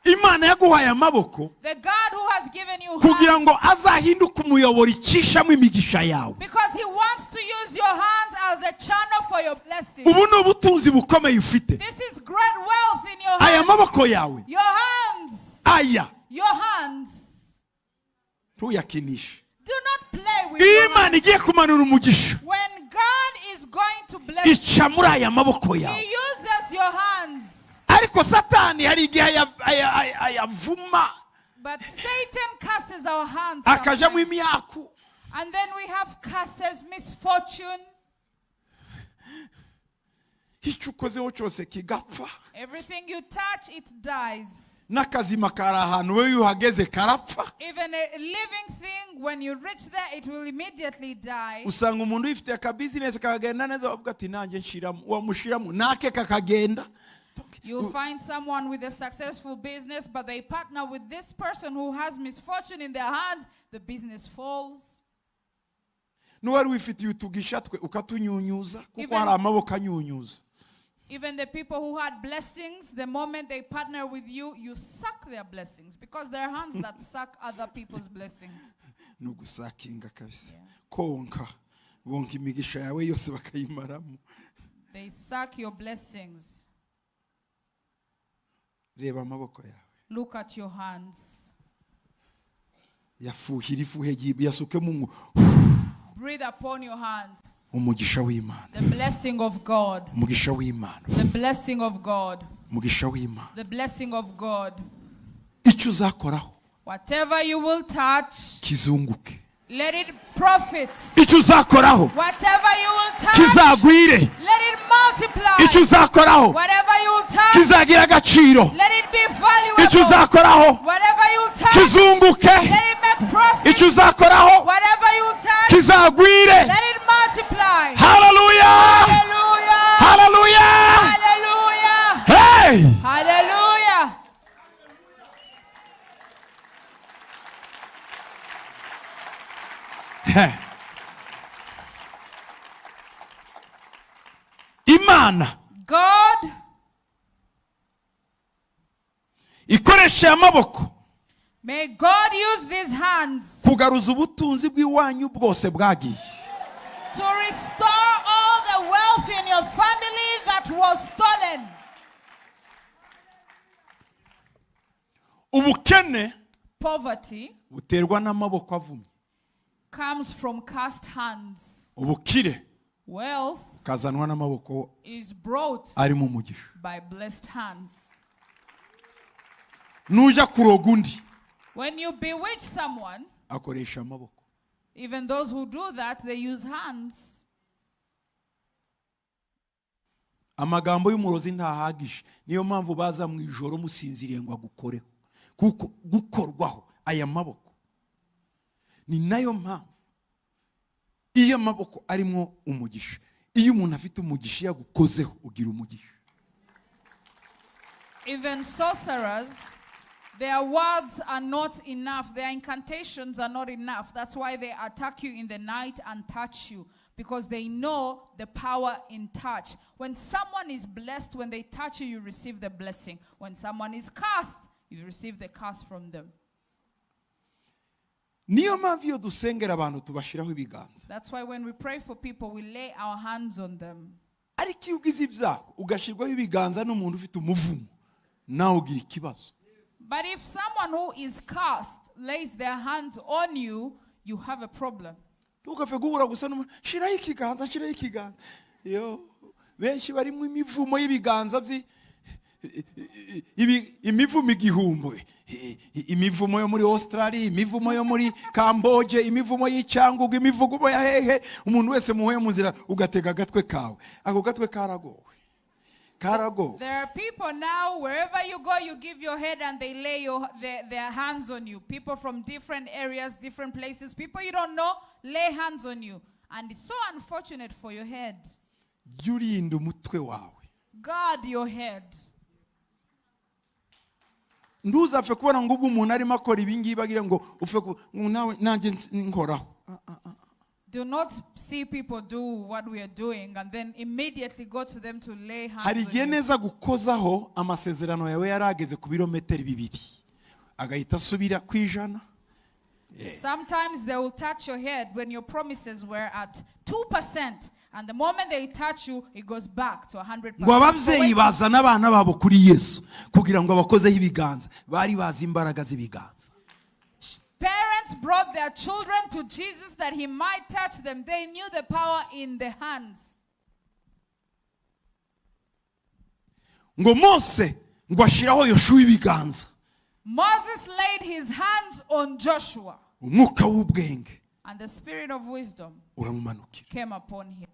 Imana yaguhaye amaboko The God who has given you kugira hands, ngo azahinduke umuyoboro icishamo imigisha yawe. Because he wants to use your hands as a channel for your blessing. Ubu ni ubutunzi bukomeye ufite. This is great wealth in your Aya hands. maboko yawe, Your hands. aya, Your hands. ntuyakinishe. Do not play with Iyo your Imana hands. igiye kumanura umugisha, When God is going to bless you, ica muri aya maboko he yawe. Uses your hands. Ariko Satani hari igihe ayavuma, But Satan curses our hands akajamo sometimes. Imyaku. And then we have curses, misfortune. Icyo ukozeho cyose kigapfa. Everything you touch, it dies. N'akazima kari ahantu wowe iyo uhageze karapfa. Even a living thing, when you reach there, it will immediately die. Usanga umuntu wifitiye akabizinesi kakagenda neza, bavuga ati nanjye nshiramo, wamushiramo nake kakagenda. You'll find someone with a successful business, but they partner with this person who has misfortune in their hands, the business falls. N'uwari wifitiye utugisha twe ukatunyunyuza kuko hari amaboko anyunyuza. Even the people who had blessings, the moment they partner with you, you suck their blessings because there are hands that suck other people's blessings. Ni ugusakinga kabisa, konka bonka imigisha yawe yose bakayimaramo. They suck your blessings. Reba amaboko yawe. Look at your hands. Yafuhira ifuhe yasukemo Breathe upon your hands. Umugisha w'Imana. The blessing of God. Umugisha w'Imana. The blessing of God. Umugisha w'Imana. The blessing of God. Icyo uzakoraho Whatever you will touch, kizunguke. Let it profit. Icyo uzakoraho Whatever you will touch, kizagwire. Let it multiply. Icyo uzakoraho Whatever you will touch, kizagira agaciro. Let it be valuable. Icyo uzakoraho Whatever you will touch, kizunguke. Let it make profit. Icyo uzakoraho Whatever you will touch, kizagwire. Let it multiply. Haleluya. Hallelujah. Haleluya. Hallelujah. Hey. Hallelujah. He. Imana God ikoresha amaboko May God use these hands kugaruza ubutunzi bw'iwanyu bwose bwagiye. To restore all the wealth in your family that was stolen. Ubukene Poverty buterwa n'amaboko avumye. Comes from cursed hands. Ubukire Wealth bukazanwa n'amaboko is brought arimo umugisha. By blessed hands. Nujya kuroga undi, When you bewitch someone, akoresha amaboko. Even those who do that, they use hands. Amagambo y'umurozi ntahagije, niyo mpamvu baza mu ijoro musinziriye ngo agukoreho, kuko gukorwaho aya maboko Ni nayo mpamvu iyo amaboko arimo umugisha, iyo umuntu afite umugisha, iyo agukozeho ugira umugisha. Even sorcerers, their words are not enough. Their incantations are not enough. That's why they attack you in the night and touch you, because they know the power in touch. When someone is blessed, when they touch you, you receive the blessing. When someone is cursed, you receive the curse from them. Niyo mpamvu iyo dusengera abantu tubashyiraho ibiganza. That's why when we pray for people, we lay our hands on them. Ariko iyo ugize ibyago ugashyirwaho ibiganza n'umuntu ufite umuvumo, nawe ugira ikibazo. But if someone who is cursed lays their hands on you, you have a problem. Ntugapfe guhura gusa n'umuntu, shiraho ikiganza, shiraho ikiganza. Yo, benshi barimo imivumo y'ibiganza imivumo igihumbi, imivumo yo muri Australia, imivumo yo muri Kamboje, imivumo y'icyangugu, imivumo ya hehe. Umuntu wese muhuye mu nzira ugatega agatwe kawe, ako gatwe karagowe, karagowe. There are people now, wherever you go, you give your head and they lay their hands on you. People from different areas, different places, people you don't know, lay hands on you. And it's so unfortunate for your head. Jya urinda umutwe wawe. Guard your head. Ntuzapfe kubona ngo ubwo umuntu arimo akora ibingibi agira ngo upfe ngo nawe nanjye nkoraho. Ah, ah, ah. Do not see people do what we are doing and then immediately go to them to lay hands Hari on igihe you. neza gukozaho amasezerano yawe yari ageze ku birometero 2, agahita asubira ku 100. Sometimes they will touch your head when your promises were at 2%. And the moment they touch you, it goes back to 100%. Ngo ababyeyi bazana abana babo kuri Yesu kugira ngo abakozeho ibiganza, bari bazi imbaraga z'ibiganza. Parents brought their children to Jesus that he might touch them. They knew the power in the hands. Ngo Mose ngo ashyiraho Yoshuwa ibiganza. Moses laid his hands on Joshua, Umwuka w'ubwenge and the spirit of wisdom uramumanukira. Came upon him.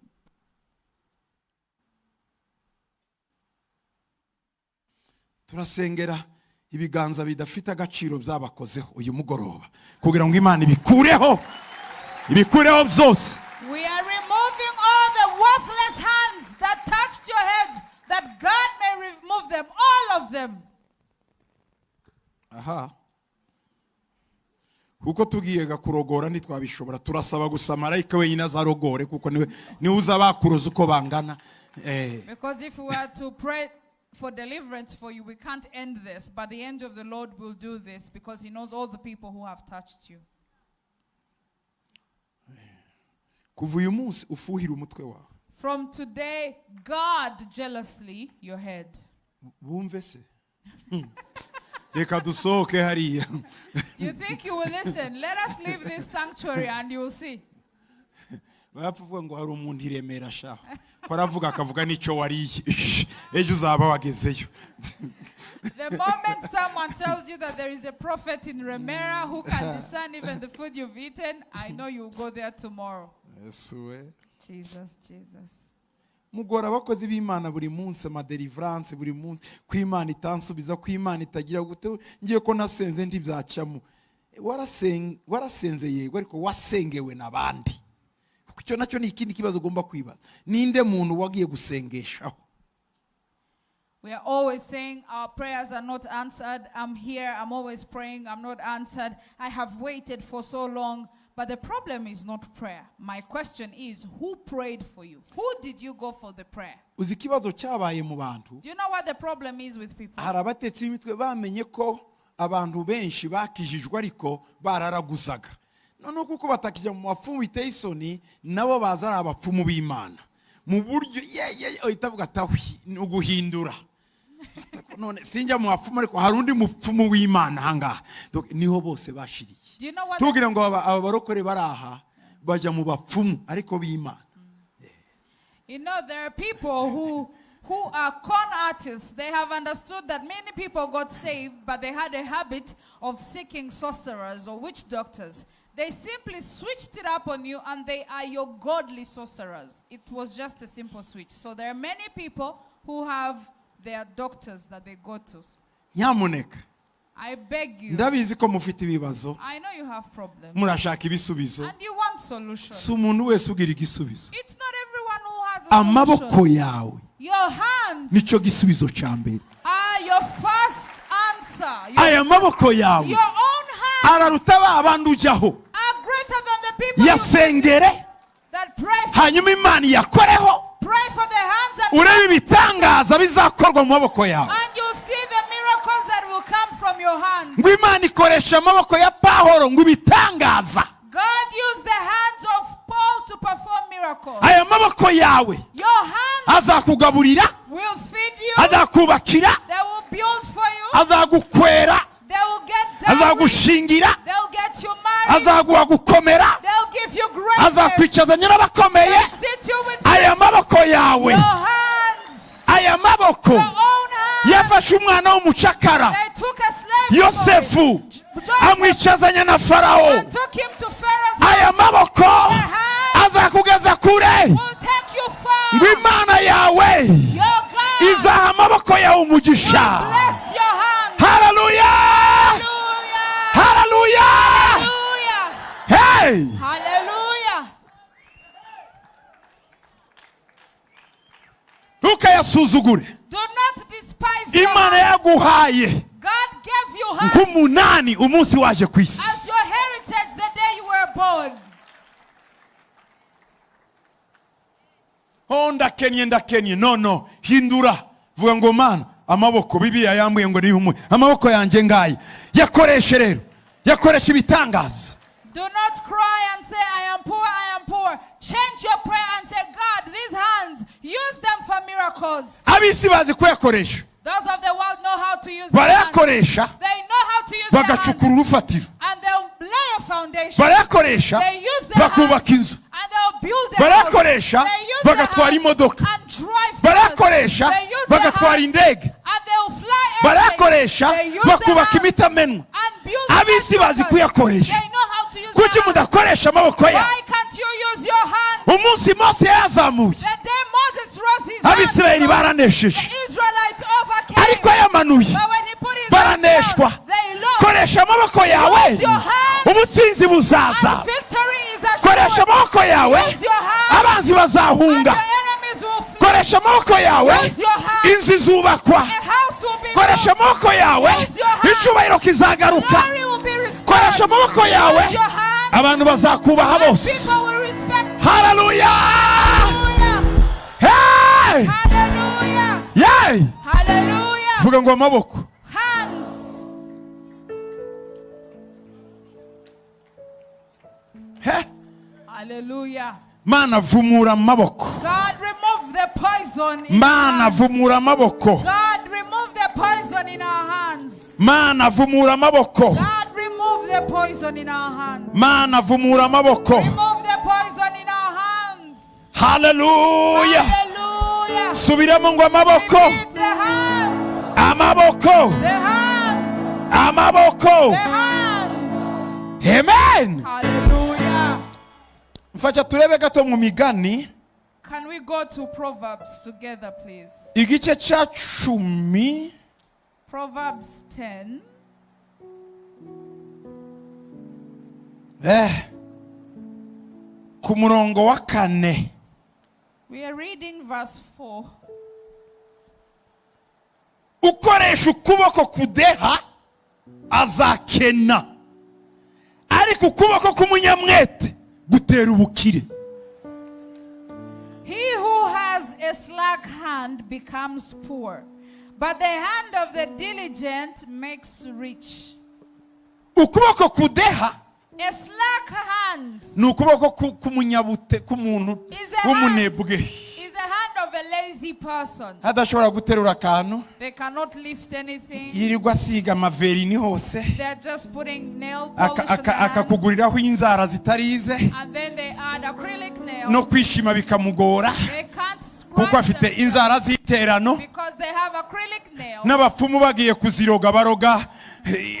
Turasengera ibiganza bidafite agaciro byabakozeho uyu mugoroba kugira ngo Imana ibikureho, ibikureho byose. We are removing all the worthless hands that touched your heads, that God may remove them, all of them. Aha, kuko tugiye kurogora ntitwabishobora, turasaba gusa marayika wenyine azarogore, kuko niwe niwe uza bakuroza uko bangana. Because if we were to pray for deliverance for you, we can't end this. But the angel of the Lord will do this because he knows all the people who have touched you. Kuva uyu munsi ufuhire umutwe wawe. From today, guard jealously your head. Bumve se? Reka dusohoke hariya. You think you will listen? Let us leave this sanctuary and you will see. Bapfa uvuga ngo hari umuntu i Remera sha ko aravuga akavuga n'icyo wariye, ejo uzaba wagezeyo. The moment someone tells you that there is a prophet in Remera who can discern even the food you've eaten, I know you'll go there tomorrow. Yesu we. Jesus, Jesus. Mugora abakozi b'Imana buri munsi, amadeliverance buri munsi, ko Imana itansubiza, ko Imana itagira gute, ngiye ko nasenze ntibyacamo. Warasenze yego, ariko wasengewe n'abandi, kuko icyo nacyo ni ikindi kibazo ugomba kwibaza: ninde muntu wagiye gusengeshaho? We are always saying our prayers are not answered. I'm here, I'm always praying, I'm not answered. I have waited for so long. But the problem is not prayer. My question is, who prayed for you? Who did you go for the prayer? Uzi ikibazo cyabaye mu bantu? Do you know what the problem is with people? Hari abatetsi b'imitwe bamenye ko abantu benshi bakijijwe ariko bararaguzaga, noneho kuko batakijya mu bapfumu biteye isoni, nabo baza ari abapfumu b'Imana mu buryo ye ye ye, uhita avuga ati "Ahwi, ni uguhindura none sinjya mu bapfumu, ariko hari undi mupfumu w'Imana ahangaha." Donc, niho bose bashiriye. Do you know what? Tubwira ngo aba barokore bari aha bajya mu bapfumu ariko b'Imana. There are people who are con artists. They have understood that many people got saved, but they had a habit of seeking sorcerers or witch doctors. They simply switched it up on you, and they are your godly sorcerers. It was just a simple switch. So there are many people who have their doctors that they go to. Nyamuneka, I beg you. Ndabizi ko mufite ibibazo, I know you have problems. Murashaka ibisubizo. And you want solutions. Si umuntu wese ugira igisubizo. It's not everyone who has a Amaboko solution. Yawe Your hands nicyo gisubizo cya mbere. Are your first answer. Aya maboko yawe Your own hands araruta ba bandi ujyaho. Are greater than the people you Yasengere, that pray for, hanyuma Imana iyakoreho, pray for the hands and, urebe ibitangaza bizakorwa mu maboko yawe. And you'll see the miracles that will come from your hands. Ngo Imana ikoresha amaboko ya Pahoro ngo ibitangaza. God used the hands of Paul to perform miracles. Aya maboko yawe Your hands azakugaburira, will feed you. azakubakira, They will build for you. azagukwera, They will get dowry. azagushingira, They'll get you married. azaguha gukomera, They'll give you greatness. azakwicazanya n'abakomeye. They'll sit you with Aya maboko yawe, your hands. Aya maboko Your own hands. yafashe umwana w'umucakara They took a slave boy, Yosefu, Joseph, amwicazanya na Farawo. and took him to Pharaoh's Aya house. maboko azakugeza kure. Will take you far. Ngo Imana yawe Your God izaha amaboko yawe umugisha. Will bless your hands. Haleluya! Hallelujah. Haleluya! Hallelujah. Hey! Hallelujah. Ntukayasuzugure. Do not despise your Imana hands. yaguhaye God gave you hands nk'umunani umunsi waje ku isi. As your heritage the day you were born. Oh, ndakennye, ndakennye. No, no, hindura, vuga ngo Mana, amaboko Bibiliya yambuye ngo nihumure, amaboko yanjye ngaye yakoreshe rero, yakoresha ibitangaza. Do not cry and say, "I am poor, I am poor." Change your prayer and say, "God, these hands, use them for miracles." Ab'isi bazi kuyakoresha. Those of the world know how to use their hands. Barayakoresha, They know how to use their hands. bagacukura urufatiro. And they'll lay a foundation. Barayakoresha, They use their bakubaka hands inzu. And they'll build their house. Barayakoresha, They use their bagatwara hands imodoka. and drive cars. Barayakoresha, They use their bagatwara hands indege. and they'll fly airplanes. Barayakoresha, They use their bakubaka hands imitamenwa. and build Ab'isi bazi headquarters. kuyakoresha. They know how to use Kuki their hands. mudakoresha amaboko yawe? Why can't you use your hand? Umunsi Mose yayazamuye, The day Moses rose his hands, Abisirayeli baranesheje, the Israelites overcame. Ariko yamanuye, But when he put his hands baraneshwa. down, they lost. Koresha amaboko yawe, Use your hands. ubutsinzi buzaza. And victory is Koresha assured. amaboko yawe, Use your hands. abanzi And bazahunga. your enemies will flee. Koresha amaboko yawe, Use your hands. inzu izubakwa. A house will be Koresha built. amaboko yawe, Use your hands. icyubahiro kizagaruka. Glory will be restored. Koresha amaboko yawe, Use your hands. abantu bazakubaha And bose. people will respect you. Haleluya! Hallelujah. Hey! Hallelujah. Yay! Hallelujah. Vuga ngo amaboko. Hands. He? Hallelujah. Mana, vumura amaboko. God, remove the poison in our Mana, hands. vumura amaboko. God, remove the poison in our hands. Mana, vumura amaboko. God, remove the poison in our hands. Mana, vumura amaboko. Remove the poison in our hands. Haleluya! Hallelujah. Subiramo ngo amaboko. Repeat, the hands. Amaboko. The hands. Amaboko. The hands. Amen. Hallelujah. Mfasha turebe gato mu Migani, Can we go to Proverbs together, please? Igice cya 10. Proverbs 10. Eh, ku murongo wa 4. We are reading verse 4. Ukoresha ukuboko kudeha azakena, ariko ukuboko k'umunyamwete gutera ubukire. He who has a slack hand becomes poor, but the hand of the diligent makes rich. Ukuboko kudeha A slack hand ni ukuboko k'umunyabute, k'umuntu is a hand, w'umunebwe, is a hand of a lazy person. Adashobora guterura akantu, They cannot lift anything. Yirirwa asiga amaverini hose, They're just putting nail polish on their hands. Akakuguriraho inzara zitarize, And then they add acrylic nails. No kwishima bikamugora, They can't scratch kuko afite themselves inzara z'iterano. Because they have acrylic nails. N'abapfumu bagiye kuziroga baroga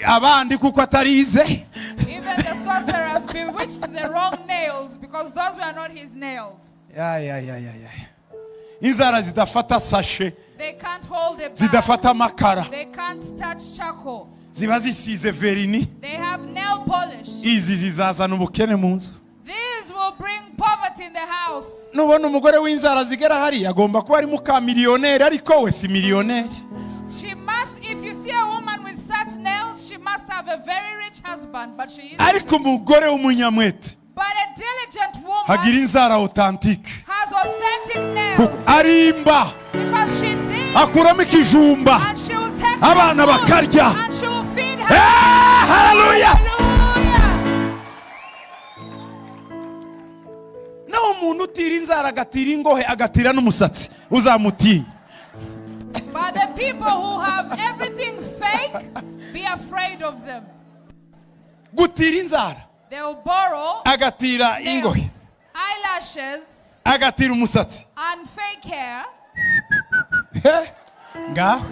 abandi kuko atarize. Even the sorcerers bewitched the wrong nails because those were not his nails. Ya, ya, ya, ya, ya. Inzara zidafata sashe, They can't hold a bag. zidafata amakara, They can't touch charcoal. Ziba zisize vernis. They have nail polish. Izi zizazana ubukene mu nzu. These will bring poverty in the house. Nubona umugore w'inzara zigera hariya, agomba kuba ari muka miliyoneri, ariko we si miliyoneri. She must, if you see a woman with such nails, she must have a very rich husband, but she is. Ariko umugore w'umunyamwete But a diligent woman hagira inzara authentique, has authentic nails kuko arimba, because she digs akuramo ikijumba, and she will take abana the food bakarya. And she will feed her. Eh, haleluya! Hallelujah. Naho umuntu utira inzara, agatira ingohe, agatira n'umusatsi, uzamutinya. But the people who have everything fake, be afraid of them. Gutira inzara, They will borrow agatira ingohe, nails, eyelashes, agatira umusatsi, and fake hair. He, ngawe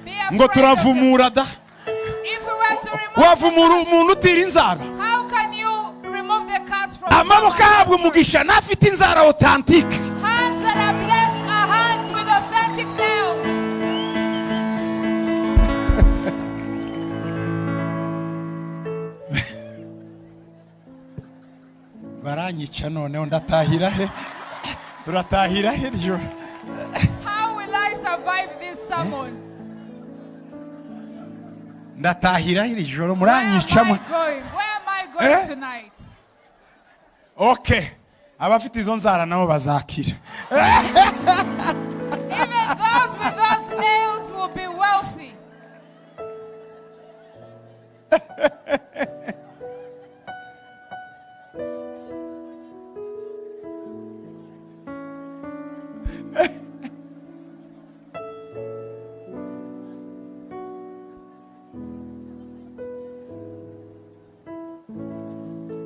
Be ngo afraid of them. turavumura da. If we were to remove Wavumura umuntu utira inzara? How can you remove the curse from Amaboko someone? ahabwa umugisha n'afite inzara authentique. Hands that are blessed are hands with authentic nails. Baranyica noneho. Ndatahira he? Turatahira he ryo? How will I survive this sermon? Ndatahira he iri joro? Where am Muranyica I mwe. going? Where am I going Eh? tonight? Okay, abafite izo nzara nabo bazakira. Even those with those nails will be wealthy.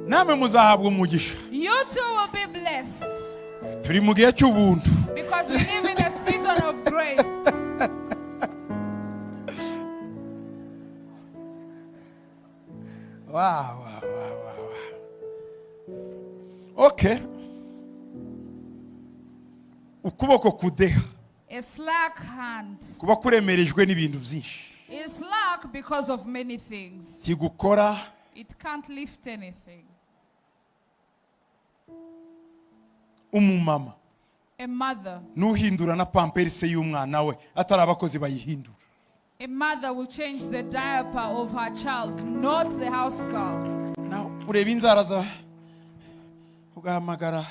Namwe muzahabwa umugisha. You too will be blessed Turi mu gihe cy'ubuntu. Because we live in a season of grace. Wow. Okay, ukuboko kudeha A slack hand kuba kuremerejwe n'ibintu byinshi, is slack because of many things. kigukora. It can't lift anything. Umumama A mother, n'uhindura na pampers y'umwana we, atari abakozi bayihindura. A mother will change the diaper of her child, not the house girl. Nawe ureba inzara za ugahamagara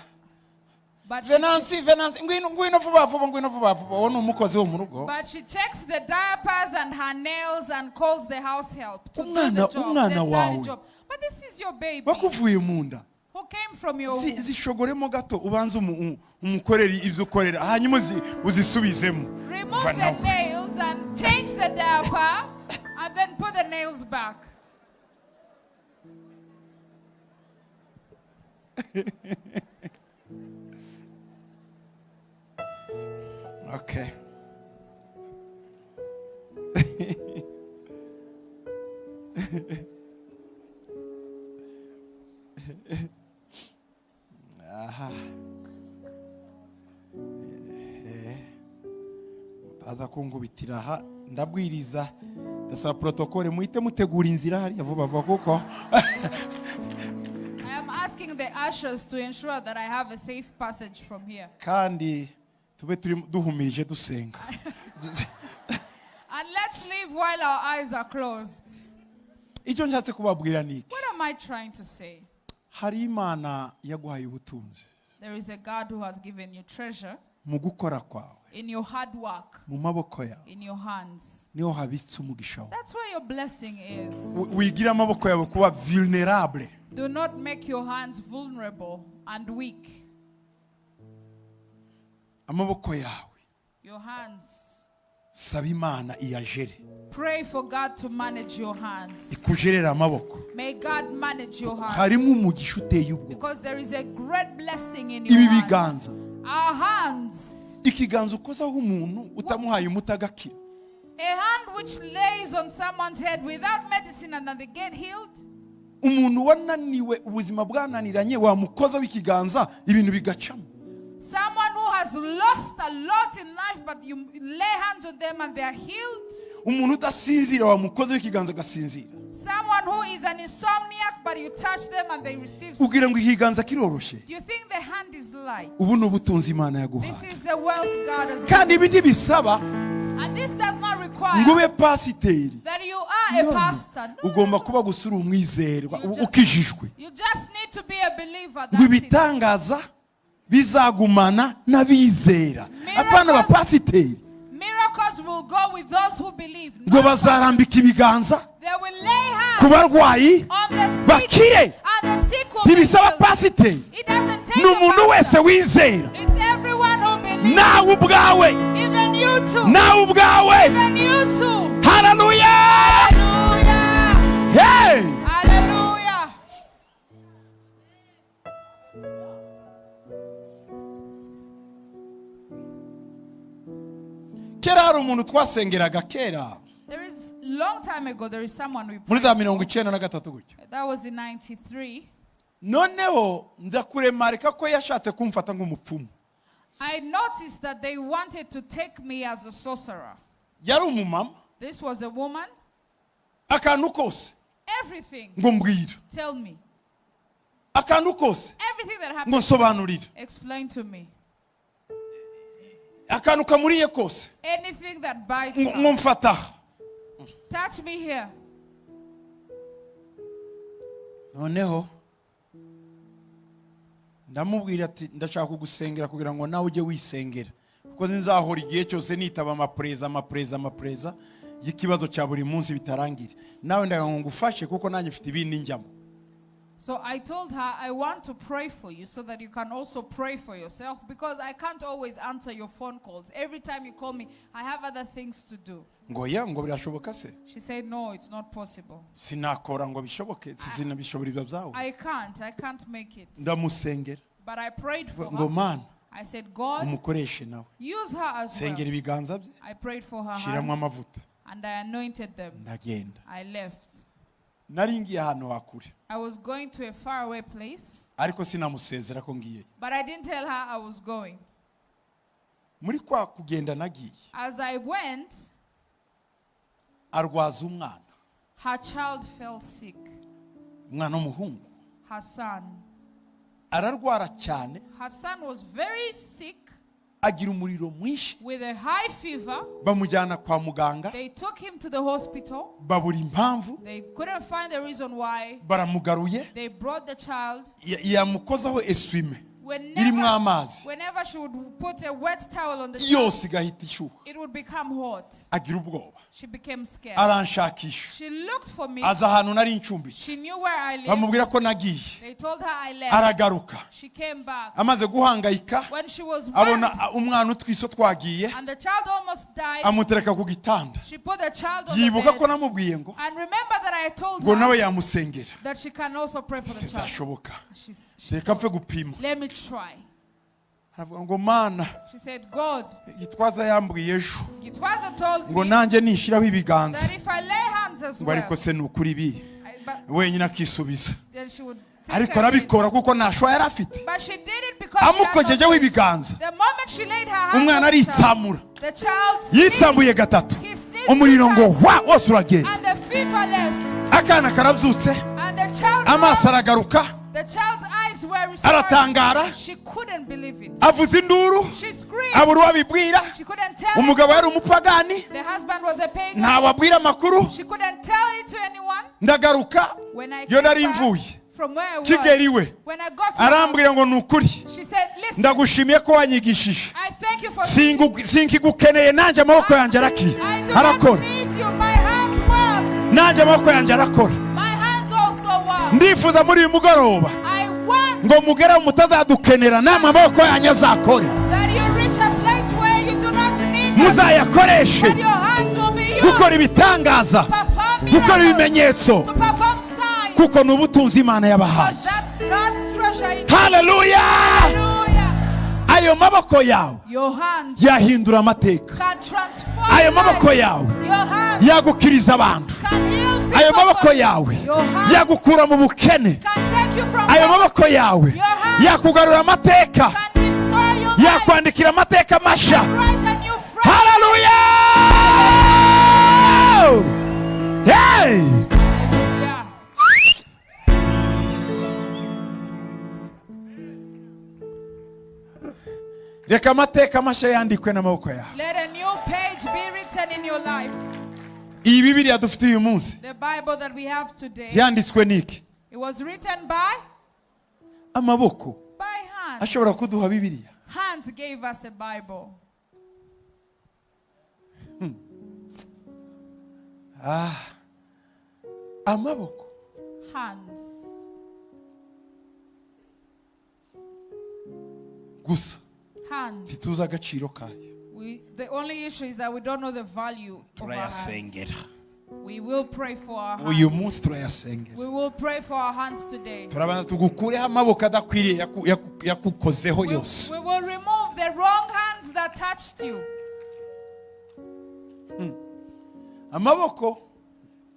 But she, Venansi, Venansi, ngwino, ngwino vuba vuba, ngwino vuba vuba. Uwo ni umukozi wo mu rugo. But she checks the diapers and her nails and calls the house help to do the Umwana- job, umwana the dirty wawe. job. But this is your baby Bakuvuye mu nda, who came from your womb. Zishogoremo gato, ubanze umukorere ibyo ukorera, hanyuma uzisubizemo. Remove Va the nawe. Nails and change the diaper and then put the nails back. Okay. Aha. Mutaza kunkubitira aha ndabwiriza. Ndasaba protocole muhite mutegura inzira hariya vuba vuba kuko I am asking the ushers to ensure that I have a safe passage from here. Kandi tube turi duhumirije dusenga. And let's leave while our eyes are closed. Icyo nshatse kubabwira ni iki? What am I trying to say? Hari Imana yaguhaye ubutunzi. There is a God who has given you treasure Mu gukora kwawe, in your hard work, mu maboko yawe, in your hands. Niho habitse umugisha wawe. That's where your blessing is. Wigira amaboko yawe kuba vulnerable. Do not make your hands vulnerable and weak. Amaboko yawe, Your hands. Saba Imana iyajere. Pray for God to manage your hands. Ikujerere amaboko. May God manage your hands. Harimo umugisha uteye ubwoba. Because there is a great blessing in your Ibi hands. biganza, Our hands. ikiganza ukozaho umuntu utamuhaye umuti agakira, A hand which lays on someone's head without medicine and then they get healed. Umuntu wananiwe, ubuzima bwananiranye, wamukozaho ikiganza ibintu bigacamo. Someone who has lost a lot in life, but you lay hands on them and they are healed. Umuntu udasinzira wamukozeho ikiganza agasinzira. Someone who is an insomniac, but you touch them and they receive sleep. Ugira ngo ikiganza kiroroshye? Do you think the hand is light? Ubu ni ubutunzi Imana yaguhaye. This is the wealth God has Kandi given. ibi ntibisaba And this does not require ngo ube pasiteri. That you are a No, no. pastor. No, Ugomba kuba gusa uri umwizerwa You just- ukijijwe. You just need to be a believer. Ngo That's it. ibitangaza bizagumana n'abizera, Miracles- apana abapasiteri. Miracles will go with those who believe. Ngo Not bazarambika ibiganza They will lay hands ku barwayi on the sick, bakire. And the sick will be Ntibisaba healed. pasiteri. It doesn't take Ni a umuntu wese pastor. wizera. It's everyone who believes. Nawe ubwawe. Even you too. Nawe ubwawe. Even you too. Haleluya. Hallelujah. Hey! Hallelujah. Kera hari umuntu twasengeraga kera. There is long time ago there is someone we Muri prayed za for. 93 gutyo. That was in 93. Noneho ndakuremarika ko yashatse kumfata nk'umupfumu. I noticed that they wanted to take me as a sorcerer. Yari umumama. This was a woman. Akantu kose Everything. ngo mbwira. Tell me. Akantu kose Everything that ngo happened. nsobanurire. Explain to me. Akantu kamuriye kose Anything that bites. ngo ngo Her. mfata. Touch me here. Noneho ndamubwira ati ndashaka kugusengera kugira ngo nawe ujye wisengera kuko nzahora igihe cyose nitaba amapreza amapreza amapreza y'ikibazo cya buri munsi bitarangira nawe ndagira ngo ngufashe kuko nanjye mfite ibindi njyamo. So I told her, "I want to pray for you so that you can also pray for yourself because I can't always answer your phone calls. Every time you call me, I have other things to do." Ngo ya ngo birashoboka se? She said, "No, it's not possible." Sinakora ngo bishoboke sinabishobora ibyo byawe. I can't. I can't make it. Ndamusengera. But I prayed for Ngo her. Mana I said, "God, umukoreshe nawe. Use her as Sengera well." ibiganza bye. I prayed for her Shyiramo hands amavuta. And I anointed them. Ndagenda. I left. Nari ngiye ahantu hakure. I was going to a faraway place, Ariko sinamusezera ko ngiyeyo. But I didn't tell her I was going. Muri kwa kugenda nagiye As I went, arwaza umwana. Her child fell sick, Umwana w'umuhungu. Her son. Ararwara cyane. Her son was very sick Agira umuriro mwinshi. With a high fever. Bamujyana kwa muganga. They took him to the hospital. Babura impamvu. They couldn't find the reason why. Baramugaruye. They brought the child. Ya- yamukozaho essuie-main irimo Whenever, amazi whenever she would put a wet towel on the child, yose igahita ishyuha. It would become hot. Agira ubwoba. She became scared. Aranshakisha. She looked for me. Aza ahantu nari ncumbitse. She knew where I lived. Bamubwira ko nagiye. They told her I left. Aragaruka. She came back. Amaze guhangayika When she was abona worried umwana utwiso twagiye and the child almost died, amutereka ku gitanda. She put the child on the Yibuka ko bed. namubwiye ngo And remember that I told ngo nawe her yamusengera. That she can also pray for the child. Sizashoboka. She, Reka mpfe gupima. "Let me try." Aravuga ngo Mana She said, "God, Gitwaza yambwiye ejo Gitwaza told ngo me nanjye nishyiraho ibiganza that if I lay hands as ngo ariko well." se ni ukuri ibi But wenyine akisubiza. Then she would think Ariko again. arabikora kuko nta choix yari afite. But she did it because she had no Amukojejeho choice. ibiganza The moment she laid her hands umwana on the child, aritsamura. The child sneezed Yitsamuye gatatu He sneezed umuriro ngo three hwa wose uragenda. And the fever left. Akana karabyutse And the child amaso rose. aragaruka. The child's eyes were restored. Aratangara. She couldn't believe it. Avuza induru. She screamed. Abura uwo abibwira. She couldn't tell Umugabo anyone. yari umupagani. The husband was a pagan. Ntawe abwira amakuru. She couldn't tell it to anyone. Ndagaruka When I yo came nari back mvuye from where I was, kigera iwe when I got to the house, arambwira ngo ni ukuri she said, "Listen, ndagushimiye ko wanyigishije. I thank you for teaching Sinkigukeneye nanjye amaboko yanjye arakira I do arakora. Not need you. My hands work. Nanjye amaboko yanjye arakora. My hands also work. Ndifuza muri uyu mugoroba I want ngo mugere mutazadukenera namwe amaboko yanyu azakore. That you reach a place where you do not need us, Muzayakoreshe but your hands will be used gukora ibitangaza to perform gukora miracles, ibimenyetso to perform signs. Kuko ni ubutunzi Imana yabahaye. Because that's God's treasure in you. Haleluya. Hallelujah. Ayo maboko yawe Your hands yahindura amateka. Can transform Ayo maboko lives. yawe Your hands yagukiriza abantu. Can heal people. Ayo maboko For you. yawe Your hands yagukura mu bukene. Can take you from Ayo poverty. maboko yawe Your hands yakugarura amateka. Can restore your life. Yakwandikira amateka mashya. Write a new fresh Haleluya. Reka amateka mashya yandikwe n'amaboko yawe. Let a new page be written in your life. Iyi Bibiliya dufite uyu munsi The Bible that we have today, yanditswe n'iki? it was written by Amaboko by hands. ashobora kuduha Bibiliya. Hands gave us a Bible. Ah, amaboko. Hands. Gusa Hands. ntituzi agaciro kayo. The only issue is that we don't know the value of our hands. Turayasengera. We will pray for our Uyu hands. Munsi turayasengera. We will pray for our hands today. Turabanza tugukureho amaboko adakwiriye yakukozeho yose. We will remove the wrong hands that touched you. Amaboko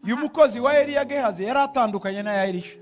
y'umukozi wa Eliya Gehazi yari atandukanye n'aya Elisha.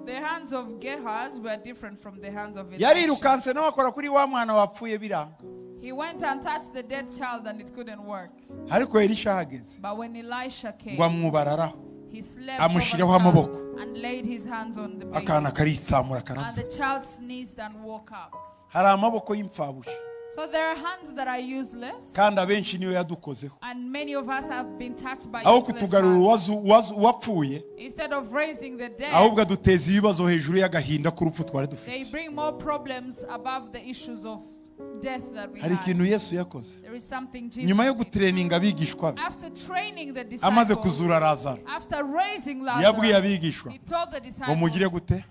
The hands of Gehazi were different from the hands of Elisha. Yarirukanse nawe akora kuri wa mwana wapfuye biranga. He went and touched the dead child and it couldn't work. Ariko Elisha ahageze But when Elisha came, ngo amwubararaho he slept over the amushyiraho amaboko. Child and laid his hands on the baby. Akana karitsamura And karabya. the child sneezed and woke up. Hari amaboko y'imfabusa. So there are hands that are useless, Kandi abenshi niyo yadukozeho. And many of us have been touched by Aho useless kutugarura hands. uwapfuye Instead of raising the dead, ahubwo aduteza ibibazo hejuru y'agahinda k'urupfu twari they dufite. bring more problems above the issues of death that we Hari had. ikintu Yesu yakoze There is something Jesus nyuma yo did. gutereninga abigishwa be After training the amaze disciples, kuzura Lazaro after raising yabwiye Lazarus, abigishwa he told the ngo mugire disciples, gute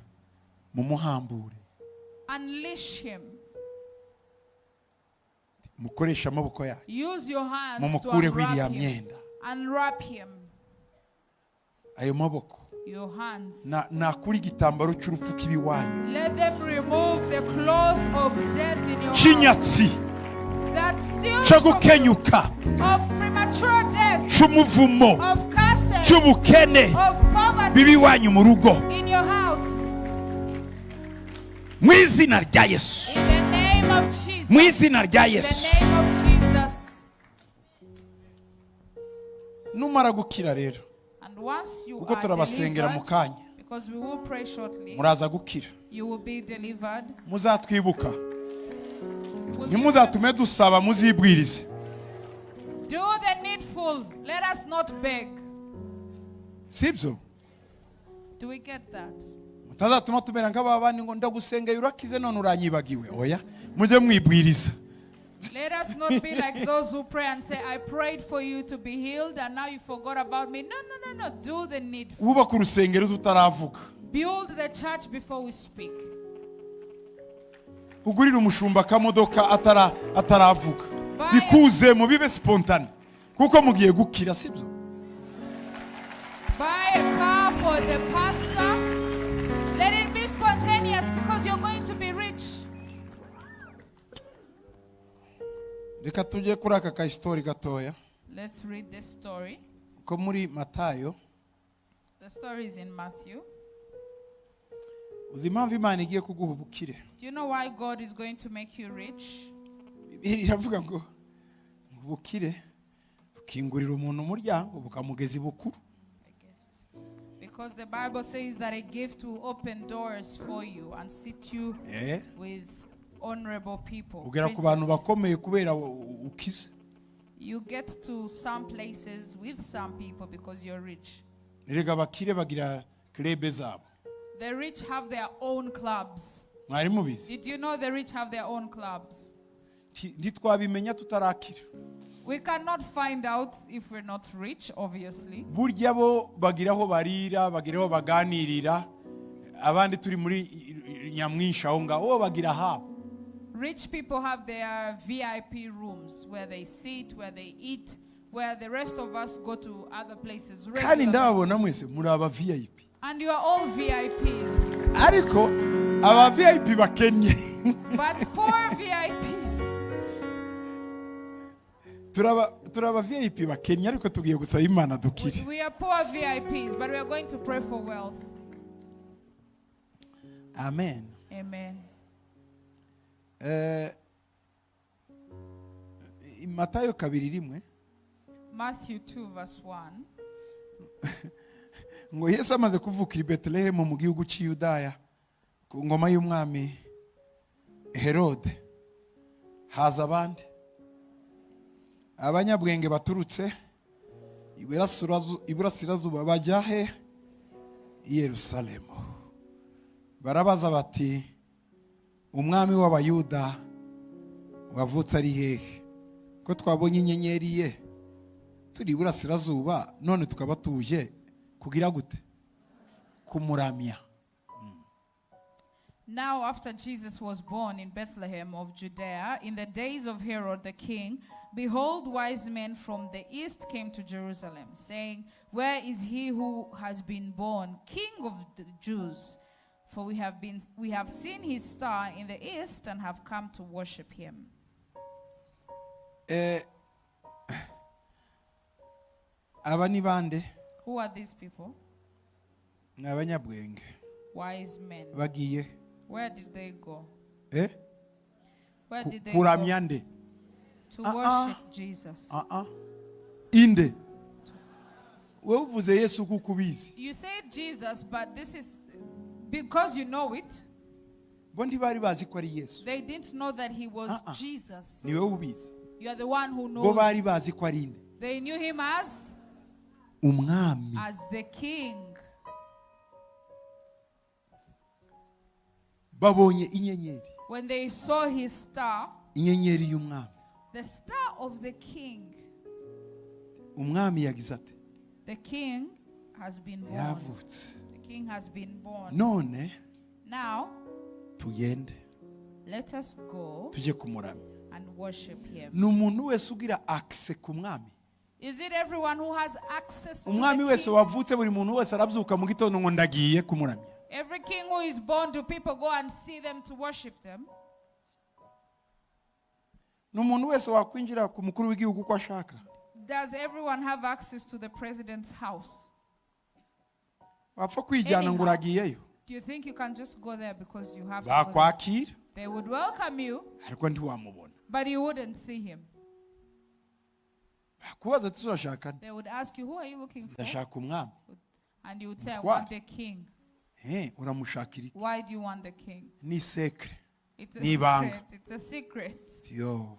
mumuhambure. Unleash him. Mukoreshe amaboko yanyu. Use your hands to Mumukureho iriya unwrap him. myenda. Unwrap him. Ayo maboko Your hands. Nakura igitambaro cy'urupfu k'ibiwanyu Let them remove the cloth of death in your house. Cy'inyatsi That steals cyo from you, gukenyuka of premature death, cy'umuvumo of curses, cy'ubukene of poverty biba iwanyu mu rugo in your house. Mu izina rya Yesu. In the name of Jesus. Mu izina rya In the Yesu. Name of Jesus. Numara gukira rero And once you kuko are turabasengera mu delivered, kanya because we will pray shortly, muraza gukira you will be delivered. Muzatwibuka. Will you Ntimuzatume dusaba muzibwirize. Do the needful. Let us not beg. Sibyo? Do we get that? Mutazatuma tumera nk'aba bandi ngo ndagusengeye urakize none uranyibagiwe. Oya mujye mwibwiriza. Let us not be like those who pray and say, "I prayed for you to be healed and now you forgot about me." No, no, no, no. Do the needful. Wubaka urusengero tutaravuga. Build the church before we speak. Ugurire umushumba akamodoka ataravuga. Bikuze mu bibe spontané kuko mugiye gukira sibyo? Buy a car for the pastor. Let it be spontaneous because you're going to be rich. Reka tujye kuri aka ka story gatoya Let's read this story. Ko muri Matayo. The story is in Matthew. Uzi impamvu Imana igiye kuguha ubukire? Do you know why God is going to make you rich? Bibiliya iravuga ngo ubukire bukingurira umuntu umuryango bukamugeza ibukuru. A gift. Because the Bible says that a gift will open doors for you and sit you with honorable people. Ugera ku bantu Princes. Bakomeye kubera ukize. You get to some places with some people because you're rich. Erega abakire bagira club zabo. The rich have their own clubs. Mwari mubizi? Did you know the rich have their own clubs? Ntitwabimenya tutarakira. We cannot find out if we're not rich, obviously. Burya bo bagira aho barira bagira aho baganirira abandi turi muri nyamwinshi aho ngaho bo bagira ahabo. Rich people have their VIP rooms where they sit, where they eat, where the rest of us go to other places. Kandi Regular ndababona mwese muri aba VIP. Places. And you are all VIPs. Ariko aba VIP bakennye. But poor VIPs. Turaba VIP bakennye ariko tugiye gusaba Imana dukire. We are poor VIPs, but we are going to pray for wealth. Amen. Amen. Matayo 2:1. Matthew 2, verse 1. Ngo Yesu amaze kuvukira i Betelehemu mu gihugu cy'i Yudaya ku ngoma y'umwami Herode Haza abandi abanyabwenge baturutse iburasirazuba bajya he? I Yerusalemu. Barabaza bati: "Umwami w'Abayuda wavutse ari hehe, ko twabonye inyenyeri ye turi iburasirazuba, none tukaba tuje kugira gute? Kumuramya." Now, after Jesus was born in Bethlehem of Judea, in the days of Herod the king, behold, wise men from the east came to Jerusalem, saying, "Where is he who has been born King of the Jews? For we have seen his star in the east and have come to worship him." Aba ni bande? Who are these people? Ni abanyabwenge. Wise men. Bagiye Where did they go? eh? Where did they Kuramya go? nde? To Uh-uh. worship Jesus. Ah, ah. Inde? Wowe uvuze Yesu kuko ubizi. You say Jesus, but this is because you know it. Bo ntibari bazi ko ari Yesu. They didn't know that he was Uh-uh. Jesus. Ni wowe ubizi. You are the one who Bo knows. bari bazi ko ari inde? They knew him as Umwami. As the king. Babonye inyenyeri, When they saw his star, inyenyeri y'umwami. The star of the king, Umwami yagize ate? The king has been born. Yavutse. The king has been born. None Now, tugende let us go tujye kumuramya. And worship him. Ni umuntu wese ugira access ku mwami? Is it everyone who has access to Umwami the wese king? wavutse, buri muntu wese arabyuka mu gitondo ngo ndagiye kumuramya? Every king who is born, do people go and see them to worship them? Ni umuntu wese wakwinjira ku mukuru w'igihugu uko ashaka? Does everyone have access to the president's house? Wapfa kwijyana ngo Anyhow. uragiyeyo? Do you think you can just go there because you have to go there? Bakwakira, They would welcome you, ariko ntiwamubona. But you wouldn't see him. Bakubaza ati: "Urashaka nde?" They would ask you, "Who are you looking for?" "Ndashaka umwami." And you would say, "I Mutware. want the king." Uramushakira iki? Why do you want the king? Ni secret. It's a Ni ibanga. Secret. It's a secret. Yo,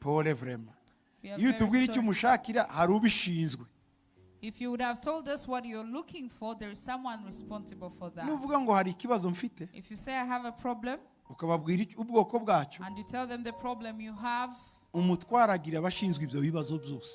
pole, vraiment. We are Iyo very utubwira icyo sorry. umushakira, hari ubishinzwe. If you would have told us what you're looking for, there is someone responsible for that. Nuvuga ngo hari ikibazo mfite, If you say, "I have a problem," ukababwira ubwoko bwacyo, and you tell them the problem you have, umutware agira abashinzwe ibyo bibazo byose.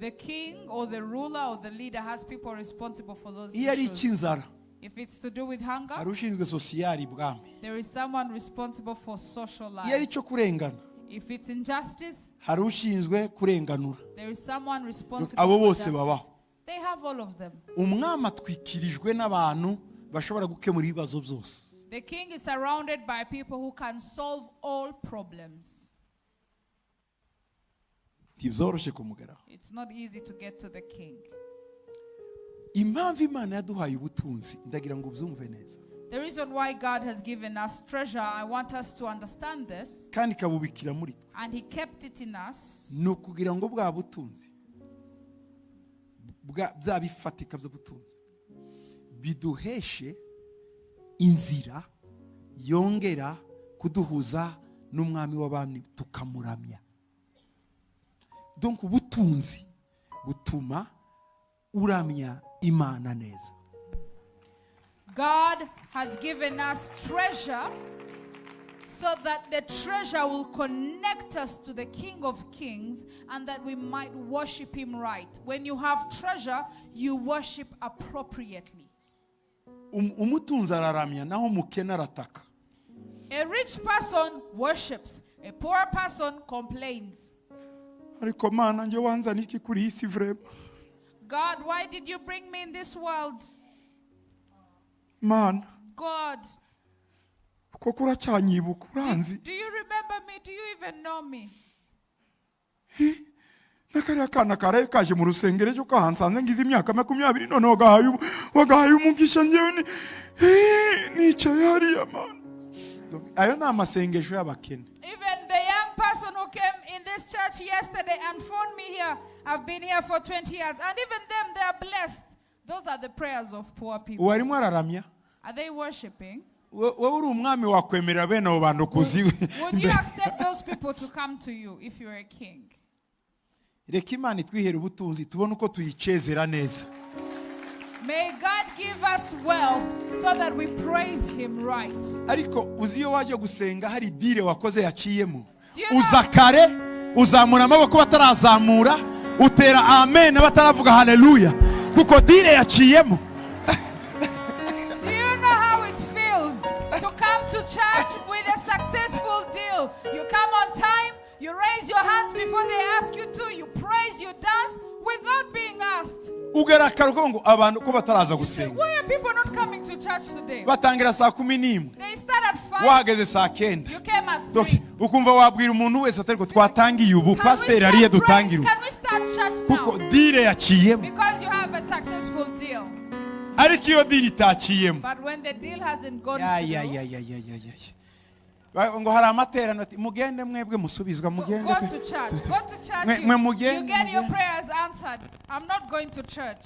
The king or the ruler or the leader has people responsible for those Iyo ari issues. icy'inzara, If it's to do with hunger, hari ushinzwe social ibwami. There is someone responsible for social Iyo ari life. icyo kurengana, If it's injustice, hari ushinzwe kurenganura. There is someone responsible Abo for bose justice. babaho. They have all of them. Umwami atwikirijwe n'abantu bashobora gukemura ibibazo byose. The king is surrounded by people who can solve all problems. Ntibyoroshye kumugeraho. It's not easy to get to the king. Impamvu Imana yaduhaye ubutunzi, ndagira ngo ubyumve neza, The reason why God has given us treasure, I want us to understand this, kandi ikabubikira muri twe, and He kept it in us, ni ukugira ngo bwa butunzi bya bifatika by'ubutunzi biduheshe inzira yongera kuduhuza n'Umwami w'abami, tukamuramya. Donc ubutunzi butuma uramya Imana neza. God has given us treasure so that the treasure will connect us to the King of Kings and that we might worship Him right. When you have treasure, you worship appropriately. Umutunzi araramya, naho umukene arataka. A rich person worships, a poor person complains. Ariko Mana, njye wanzana iki kuri iyi si, vraiment? God, why did you bring me in this world? Mana, God, koko uracyanyibuka? Uranzi? Do you remember me? Do you even know me? N'akariya kana karaye kaje mu rusengero ejo kahansanze ngize imyaka 20, none wagahaye umugisha, njyewe nicaye hariya. Mana, ayo ni amasengesho y'abakene. Even the young person who came in this church yesterday and phoned me here, "I've been here for 20 years." And even them, they are blessed. Those are the prayers of poor people. Uwo arimo araramya? Are they worshiping? Wowe uri umwami, wakwemerera bene abo bantu kuza iwe? Would you accept those people to come to you if you're a king? Reka Imana itwihere ubutunzi, tubone uko tuyicezera neza. May God give us wealth so that we praise Him right. Ariko uzi iyo waje gusenga hari deal wakoze yaciyemo? Do you know- Uza kare, uzamura amaboko batarazamura, utera amen bataravuga haleluya, kuko deal yaciyemo. Do you know how it feels to come to church with a successful deal? You come on time, you raise your hands before they ask you to, you praise, you dance without being asked. Ugarakara ukavuga ngo abantu ko bataraza You say, gusenga. "Why are people not coming to church today?" Batangira saa 11. They start at 5. Wahageze saa 9. You came at Donc, 3. ukumva wabwira umuntu wese atari ko twatangiye ubu, Can we pasiteri ariye, start praise? dutangire ubu, Can we start church kuko now? deal yaciyemo. Because you have a successful deal. Ariko iyo deal itaciyemo, But when the deal hasn't gone ya ya through, ya ya ya ya ya ya. Ngo hari amaterano ati mugende mwebwe musubizwa, mugende. Go to church. Go to church. Mwe You mugende, get your mugende. Prayers answered. I'm not going to church.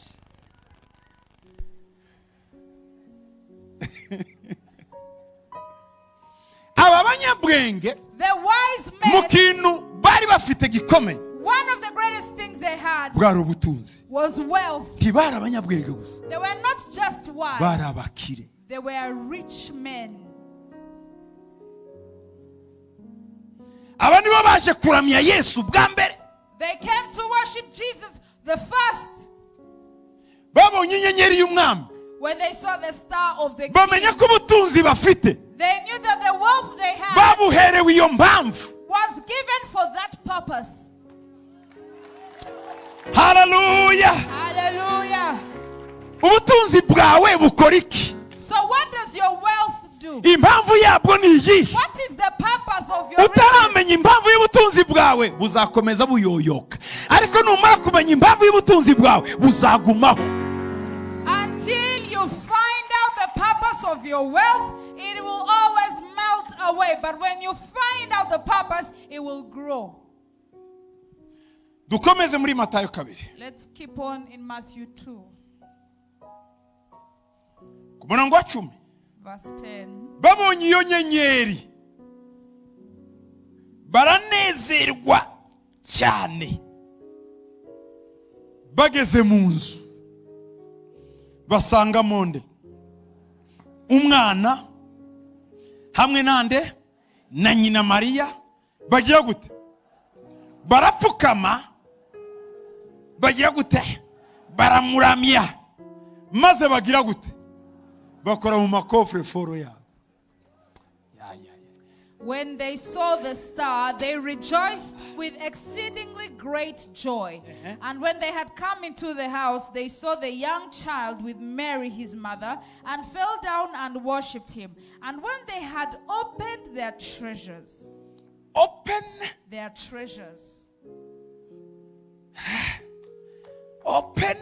Aba banyabwenge, The wise mu men, kintu bari bafite gikomeye, one of the greatest things they had bwari ubutunzi. Was wealth. Ntibari abanyabwenge gusa, They were not just wise, bari abakire. They were rich men. Aba nibo baje kuramya Yesu bwa mbere. They came to worship Jesus the first. Babonye inyenyeri y'umwami, When they saw the star of the bamenya king, ko ubutunzi bafite they knew that the wealth they had babuherewe iyo mpamvu. Was given for that purpose. Haleluya. Hallelujah. Ubutunzi bwawe bukora iki? So, what does your wealth do? Impamvu yabwo ni iyihe? What is the purpose of your riches? Utaramenya impamvu y'ubutunzi bwawe, buzakomeza buyoyoka, ariko numara kumenya impamvu y'ubutunzi bwawe, buzagumaho. Until you find out the purpose of your wealth, it will always melt away. But when you find out the purpose, it will grow. Dukomeze muri Matayo 2. Let's keep on in Matthew 2, Ku murongo wa 10. Verse 10. Babonye iyo nyenyeri baranezerwa cyane. Bageze mu nzu basangamo nde? Umwana hamwe nande? Na nyina Mariya. Bagira gute? Barapfukama, bagira gute? Baramuramya. Maze bagira gute? Bakora mu macoffre-fort yabo. Ya, ya, ya. When they saw the star, they rejoiced with exceedingly great joy. And when they had come into the house, they saw the young child with Mary his mother, and fell down and worshipped him. And when they had opened their treasures, Open their treasures, open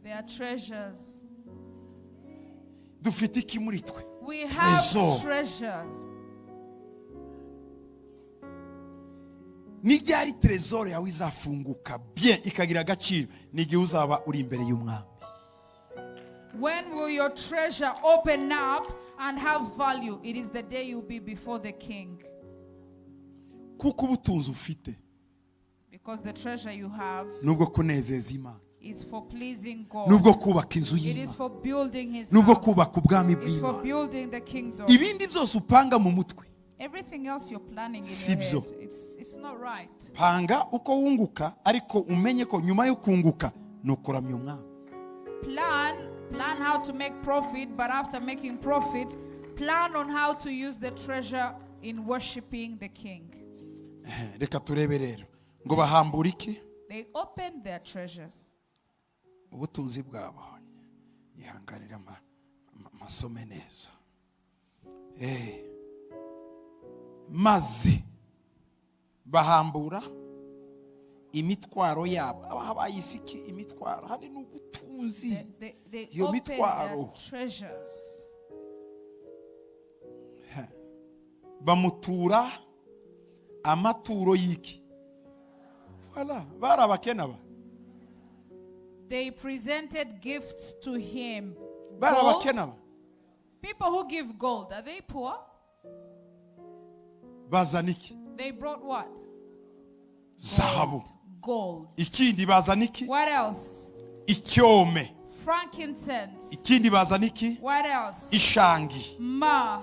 their treasures, Dufite iki muri twe? We have Trésor. Treasures. Ni ryari trésor yawe izafunguka bien, ikagira agaciro? Ni igihe uzaba uri imbere y'umwami. When will your treasure open up and have value? It is the day you'll be before the king. Kuko ubutunzi ufite Because the treasure you have nubwo kunezeza Imana, is for pleasing God. nubwo kubaka inzu It is y'Imana, for building his nubwo house. kubaka ubwami It's for bw'Imana. Building the kingdom. Ibindi byose upanga mu mutwe, Everything else you're planning in si your byo. Head, it's not right. Panga uko wunguka, ariko umenye ko nyuma yo kunguka ni ukuramya umwami. Plan how to make profit, but after making profit, plan on how to use the treasure in worshiping the king. Reka turebe rero ngo bahambura iki? They opened their treasures. Ubutunzi bwabo, yihanganira amasome neza. Maze bahambura imitwaro yabo. Aba bayise iki? Imitwaro hano ni ubutunzi. They Iyo opened their mitwaro. Treasures. Bamutura amaturo y'iki? Voilà, bari abakene aba. They presented gifts to him. Bari Gold, abakene aba. People who give gold, are they poor? Bazana iki? They brought what? Zahabu. Gold. Ikindi bazana iki? What else? Icyome. Frankincense. Ikindi bazana iki? What else? Ishangi. Myrrh.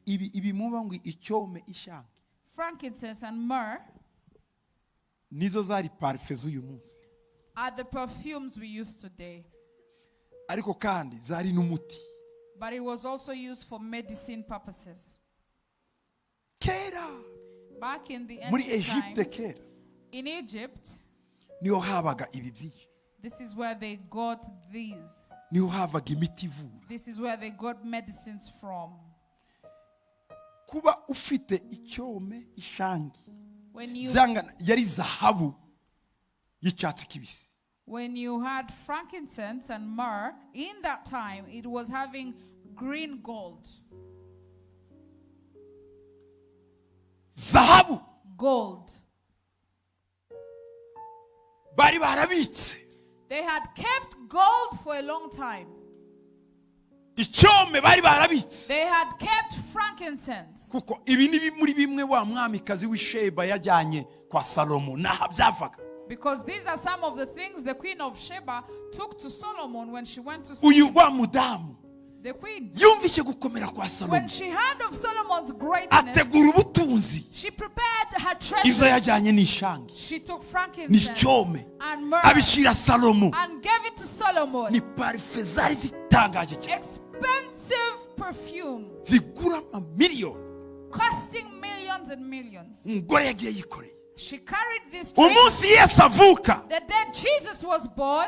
Ibi muba ngo icyome, ishangi, Frankincense and myrrh nizo zari parufe z'uyu munsi. Are the perfumes we use today. Ariko kandi zari n'umuti. But it was also used for medicine purposes. Kera, Back in the muri ancient Egypte, times, kera in Egypt, niho habaga ibi byinshi. This is where they got these. Niho havaga imiti ivura. This is where they got medicines from. Kuba ufite icyome, ishangi, When you byangana yari zahabu y'icyatsi kibisi. When you had frankincense and myrrh, in that time it was having green gold. Zahabu. Gold. Bari barabitse. They had kept gold for a long time. Icyome bari barabitse. They had kept frankincense. Kuko ibi ni muri bimwe wa mwamikazi w'Isheba yajyanye kwa Salomo naha byavaga. Because these are some of the things the queen of Sheba took to Solomon when she went to see Uyu him. Wa mudamu The queen. yumvise gukomera kwa Salomo, When she heard of Solomon's greatness, ategura ubutunzi. She prepared her Izo treasure. yajyanye n'ishangi, She took frankincense n'icyome, and myrrh abishyira Salomo. And gave it to Solomon. Ni parufe zari zitangaje cyane, Expensive perfume zigura amamiliyoni. Costing millions and millions. Umugore yagiye yikoreye. She carried this treasure. Umunsi Yesu avuka, The day Jesus was born,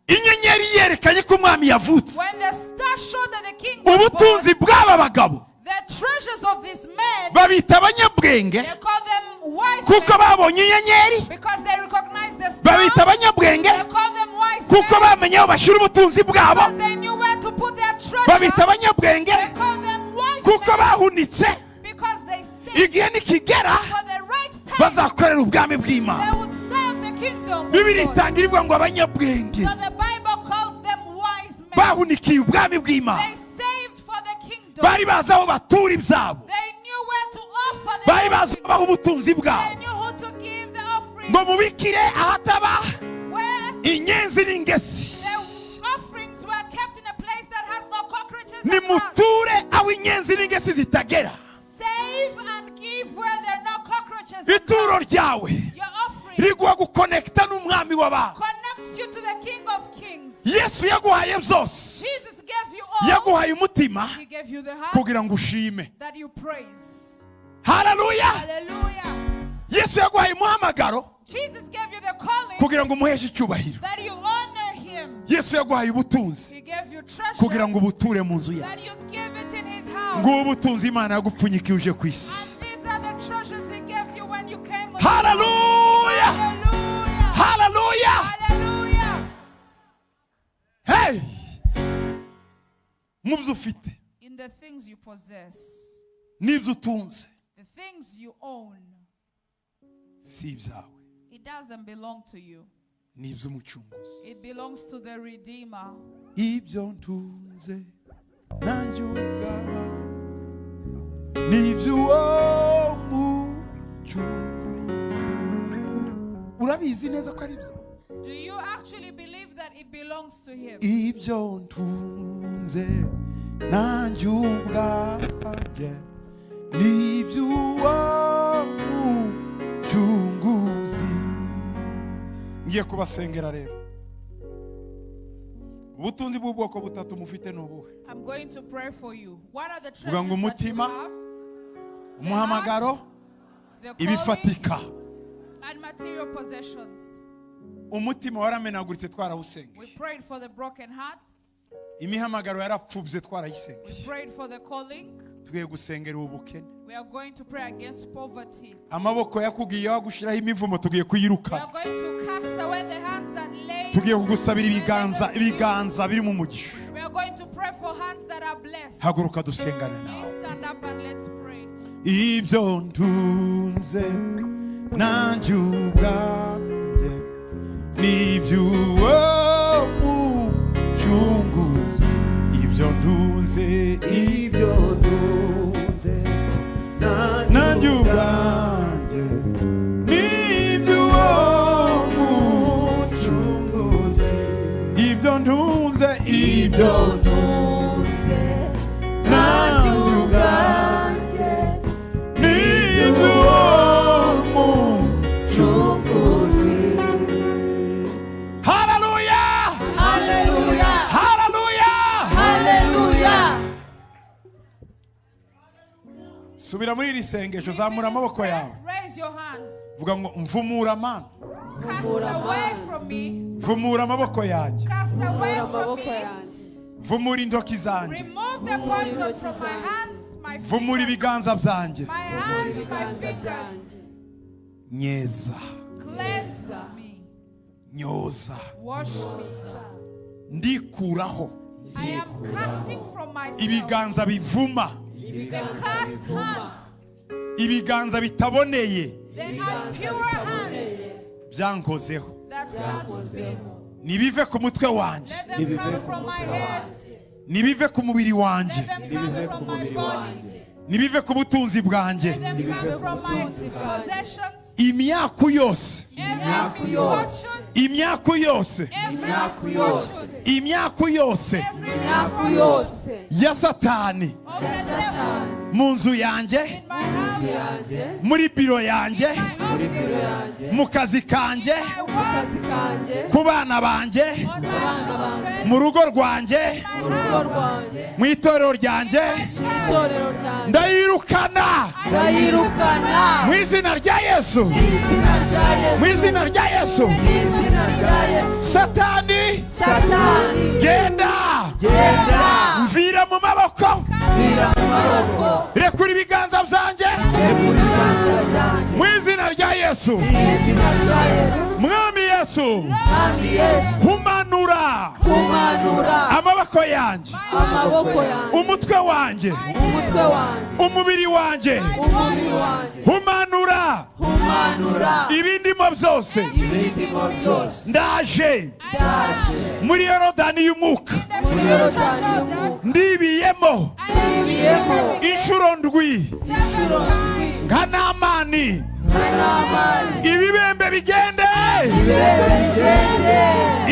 inyenyeri yerekanye ko umwami yavutse, when the star showed that the king was born, ubutunzi bw'aba bagabo, the treasures of these men, babita abanyabwenge they call them wise kuko men babonye inyenyeri, because they recognize the babita star. abanyabwenge They call them wise kuko men bamenye aho bashyira ubutunzi bwabo, because they knew where to put their treasure. Babita abanyabwenge They call them wise kuko men bahunitse. Because they saved Igihe nikigera for the right time. Bazakorera ubwami bw'Imana. They would serve the kingdom of Bibiri God. itangira ivuga ngo abanyabwenge So the Bible calls them wise men. bahunikiye ubwami bw'Imana. They saved for the kingdom. Bari bazi aho batura ibyabo. They knew where to offer the Bari bazi offering. aho baha ubutunzi They bwabo. Knew who to give the offering. Ngo mubikire ahataba Where inyenzi n'ingesi. The offerings were kept in a place that has no cockroaches and rats. Nimuture aho inyenzi n'ingesi zitagera. Save and give where there are no cockroaches and Ituro rats. Ryawe Your offering riguha gukonekita n'umwami w'abantu. Connects you to the King of Kings. Yesu yaguhaye byose. Jesus gave you all. Yaguhaye umutima He gave you the heart kugira ngo ushime. That you praise. Haleluya. Hallelujah. Yesu yaguhaye umuhamagaro Jesus gave you the calling kugira ngo umuheshe icyubahiro. That you honor him. Yesu yaguhaye ubutunzi He gave you treasure kugira ngo ubuture mu nzu yawe. That you give it in his house. Ngubu ubutunzi Imana yagupfunyikiye uje ku isi. And these are the treasures he gave you when you came on. Haleluya. Hallelujah. Haleluya. Hallelujah. Hey, mu byo ufite In the things you possess, n'ibyo utunze, the things you own, si ibyawe, it doesn't belong to you. Ni iby'umucunguzi. It belongs to the Redeemer. Ibyo ntunze nanjye ubwawe ni iby'uwo mucunguzi. Urabizi neza ko ari ibyawe? Do you actually believe that it belongs to him? Ibyo ntunze nanjye ubwanjye ni iby'uwo mucunguzi. Ngiye kubasengera rero. Ubutunzi bw'ubwoko butatu mufite ni ubuhe? I'm going to pray for you. What are the Vuga ngo treasures that you umutima, have? Umuhamagaro, The calling ibifatika. And material possessions. Umutima waramenaguritse, We twarawusengeye. Prayed for the broken heart. Imihamagaro yarapfubye, We twarayisengeye. Prayed for the calling. Tugiye gusengera ubu bukene. We are going to pray against poverty. Amaboko yakugiyeho agushyiraho imivumo, tugiye We are kuyirukana. Going to cast away the hands that lay. Tugiye kugusabira ibiganza, ibiganza birimo umugisha. We are going to pray for hands that are blessed. Haguruka dusengane nawe. Please stand up and let's pray. Ibyo ntunze nanjye ubwanjye n'iby'uwo Ntunze, Ibyo ntunze, nanjye ubwanjye n'iby'uwo Mucunguzi. Ibyo ntunze, ibyo Ntunze, nanjye ubwanjye n'iby'uwo Mucunguzi. Haleluya! Hallelujah. Haleluya! Hallelujah. Subira muri iri sengesho, zamura amaboko yawe. Raise your hands. Vuga ngo mvumura Mana. Cast away from me. Mvumura amaboko yanjye. Cast away from Amaboko me. yanjye. Mvumura intoki zanjye. Remove the poison from my hands, my Mvumura fingers, ibiganza byanjye. my hands, my fingers. Nyeza. Cleanse me. Nyoza. Wash me. Ndikuraho I am casting from myself ibiganza bivuma, the cursed hands, ibiganza bitaboneye the impure hands byankozeho. That touched me. Nibive ku mutwe wanjye. Let them come from my head. Nibive ku mubiri wanjye. Let them come from my body. Nibive ku butunzi bwanjye. Let them come from my possessions. Imyaku yose, Every misfortune, imyaku yose, every misfortune, imyaku yose every misfortune Yose ya Satani of the devil mu nzu yanjye, in my house, muri biro yanjye, my office, mu kazi kanjye, my work, kazi kanjye, ku bana banjye, on my children, mu rugo rwanjye, my urugo house, rwanjye, mu itorero ryanjye, itorero ryanjye, ndayirukana ndayirukana mu izina rya Yesu, mu izina rya Yesu, mu izina rya Yesu. Mu izina rya Yesu. Satani, Satani, genda, genda, mvira mu maboko, vira mu maboko, rekura ibiganza byanjye rekura ibiganza byanjye mu izina rya Yesu. Mu izina rya Yesu. Mwami Yesu, Mwami Yesu, humanura kumanura amaboko yanjye, amaboko yanjye, umutwe wanjye, umutwe wanjye, umubiri wanjye, umubiri wanjye, humanura humanura ibindimo byose. ibindimo byose. Ndaje Ndaje muri Yorodani y'umwuka, muri Yorodani y'umwuka, ndibiyemo ndibiyemo inshuro ndwi inshuro ndwi nka Namani. Nka Namani. Ibibembe bigende, Ibibembe bigende,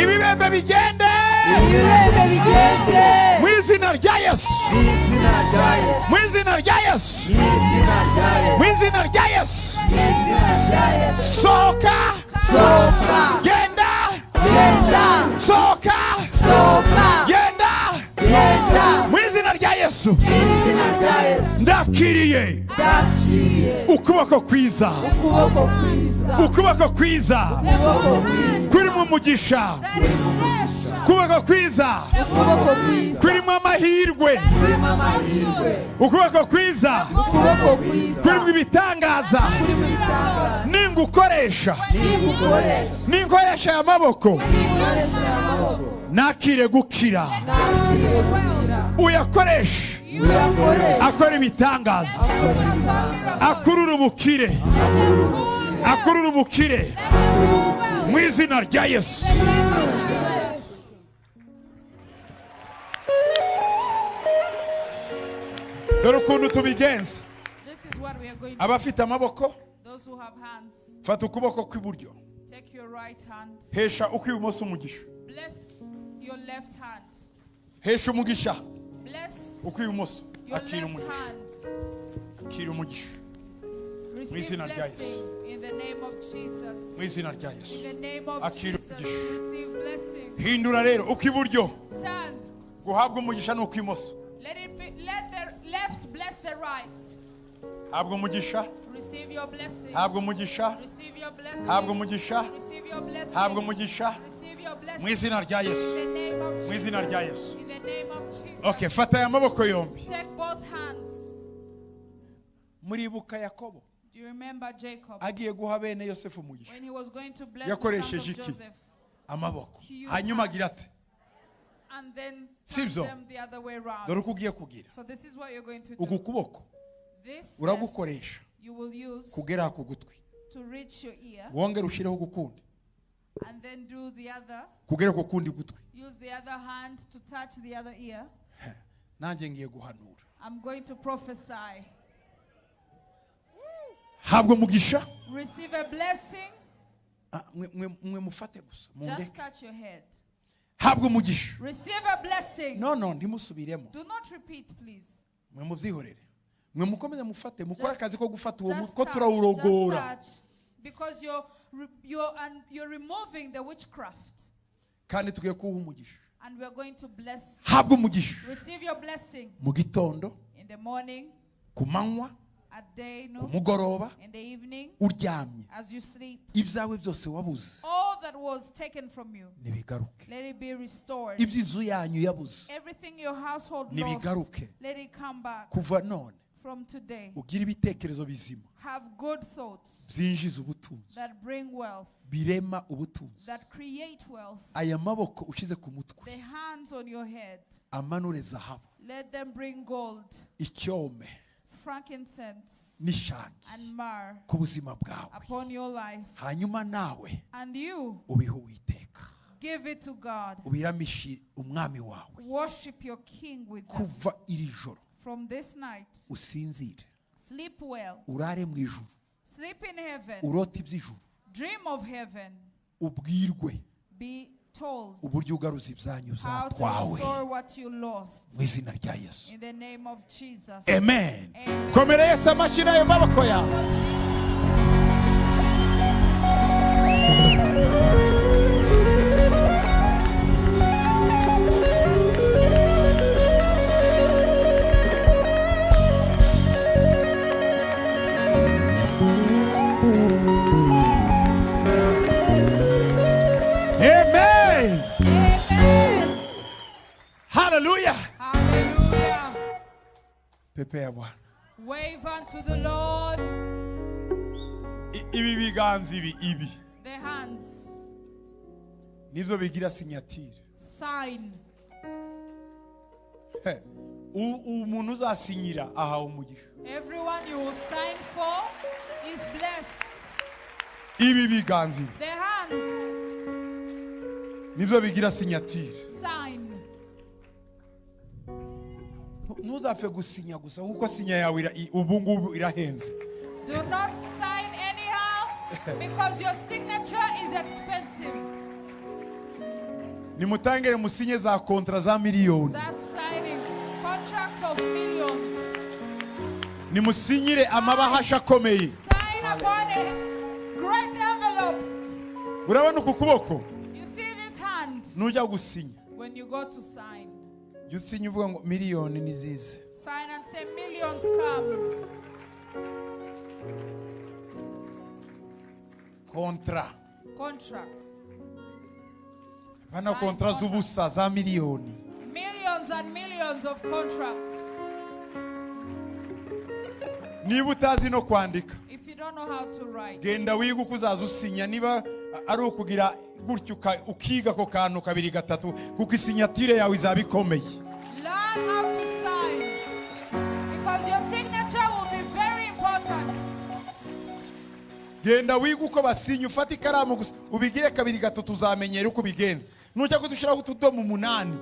ibibembe bigende ibibembe bigende mu izina rya Yesu, Izina rya Yesu. Mu izina rya Yesu, Izina rya Yesu. Mu izina rya Yesu. Izina rya Yesu. Sohoka, Sohoka, genda, genda, sohoka, sohoka, genda genda mu izina rya Yesu. Izina rya Yesu. Ndakiriye Ndakiriye ukuboko kwiza, ukuboko kwiza, ukuboko kwiza ukuboko kwiza kurimo umugisha, That is flesh, ukuboko kwiza ukuboko kwiza kurimo amahirwe, kurimo amahirwe, ukuboko kwiza ukuboko kwiza kurimo ibitangaza. Kurimo ibitangaza. Ningukoresha, Ningukoresha, ninkoresha aya maboko, ninkoresha amaboko, nakire gukira. Nakire gukira. Uyakoreshe Uyakoresha akora ibitangaza, akurura ubukire, akurura ubukire mu izina rya Yesu. Dore ukuntu tubigenza. This is what we are going to Abafite amaboko, Those who have hands, fata ukuboko kw'iburyo, take your right hand. Hesha ukw'ibumoso umugisha. Bless your left hand. Hesha umugisha Bless ukw'ibumoso. Your Akira left umugisha, hand. Akira umugisha Receive izina rya blessing in the name of Jesus. Mu izina rya Yesu. In the name of Akira Jesus, umugisha. Receive blessing. Hindura rero ukw'iburyo Turn. guhabwa umugisha ni ukw'imoso. Let it be. Let the left bless the right. Habwa umugisha. Receive your blessing. Habwa umugisha. Receive your blessing. Habwa umugisha. Receive your blessing. Habwa umugisha Receive your mu blessing. izina rya Yesu. In the name of Mu izina rya Jesus. Yesu. In the name of Jesus. Okay, fata aya maboko yombi. Take both hands. Muribuka Yakobo Do you remember Jacob? Agiye guha bene Yosefu umugisha, When he was going to bless the sons of yakoresheje iki? Joseph Amaboko. He used Hanyuma agira hands. ati And then Si turned byo? them the other way round. Dore uko ugiye kugira So this is what you're going to uku do. kuboko This left uragukoresha you will use kugera ku gutwi, to reach your ear wongere ushireho gukundi and then do the other. Kugera ku kundi gutwi. Use the other hand to touch the other ear. Nanjye ngiye guhanura. I'm going to prophesy. Habwa umugisha. Receive a blessing. Ah, mwe mufate gusa Just mundeke. touch your head. Habwa umugisha. Receive a blessing. No, ntimusubiremo. Do not repeat, please. Mwe mubyihorere, mwe mukomeze mufate, mukore akazi ko gufata uwo Just ko touch, just turawurogora. touch. Because you're removing the witchcraft. Kandi tugiye kuwuha umugisha. And we're going to bless. Habwa umugisha. Receive your blessing Mu gitondo, in the morning, ku manywa, at day, ku no, mugoroba, in the evening, uryamye, as you sleep. Ibyawe byose wabuze All that was taken from you, nibigaruke. Let it be restored. Iby'inzu yanyu yabuze Everything your household lost, nibigaruke. Let it come back Kuva none from today. ugire ibitekerezo bizima Have good thoughts byinjiza ubutunzi, that bring wealth, birema ubutunzi. That create wealth. Aya maboko ushize ku mutwe The hands on your head, amanure zahabu, let them bring gold, icyome frankincense, n'ishangi and myrrh ku buzima bwawe. Upon your life. Hanyuma nawe And you ubihe Uwiteka, give it to God. ubiramishe umwami wawe. Worship your King with them. Kuva iri joro From this night, usinzire, sleep well, urare mu ijuru, sleep in heaven, urote iby'ijuru, dream of heaven, ubwirwe be told uburyo ugaruza ibyanyu how to byatwawe restore what you lost. Mu izina rya Yesu. In the name of Jesus. Amen. Amen. Komera Yesu amashyi n'ayo maboko yawe. Amen. Amen. Hallelujah. Hallelujah. Pepe ya Bwana. Wave unto the Lord Ibi biganza ibi the hands. nibyo bigira signature. Sign. Umuntu uzasinyira ahawe umugisha. Everyone you will sign for is blessed. Ibi biganza ibi The hands. Nibyo bigira signature. Sign. Ntuzapfe gusinya gusa kuko sinya yawe ubu ngubu irahenze. Do not sign anyhow because your signature is expensive. Nimutangire musinye za kontra za miliyoni. Start signing contracts of millions. Nimusinyire amabahasha akomeye. Sign upon great envelopes. Urabona uku kuboko? You see this hand? Nujya gusinya, When you go to sign, jya usinya uvuga ngo miliyoni ni zize. Sign and say millions come. Kontra. Contracts. Bana Sign kontra contracts. Z'ubusa za miliyoni. Millions and millions of contracts. Niba utazi no kwandika, If you don't know how to write, genda wige uko uzaza usinya, niba ari ukugira gutyo ukiga ako kantu kabiri gatatu, kuko isignature yawe izaba ikomeye. Learn how to sign because your signature will be very important. Genda wige uko basinya, ufate ikaramu gusa ubigire kabiri gatatu, uzamenyera uko ubigenza. Nujya kudushyiraho utudomo umunani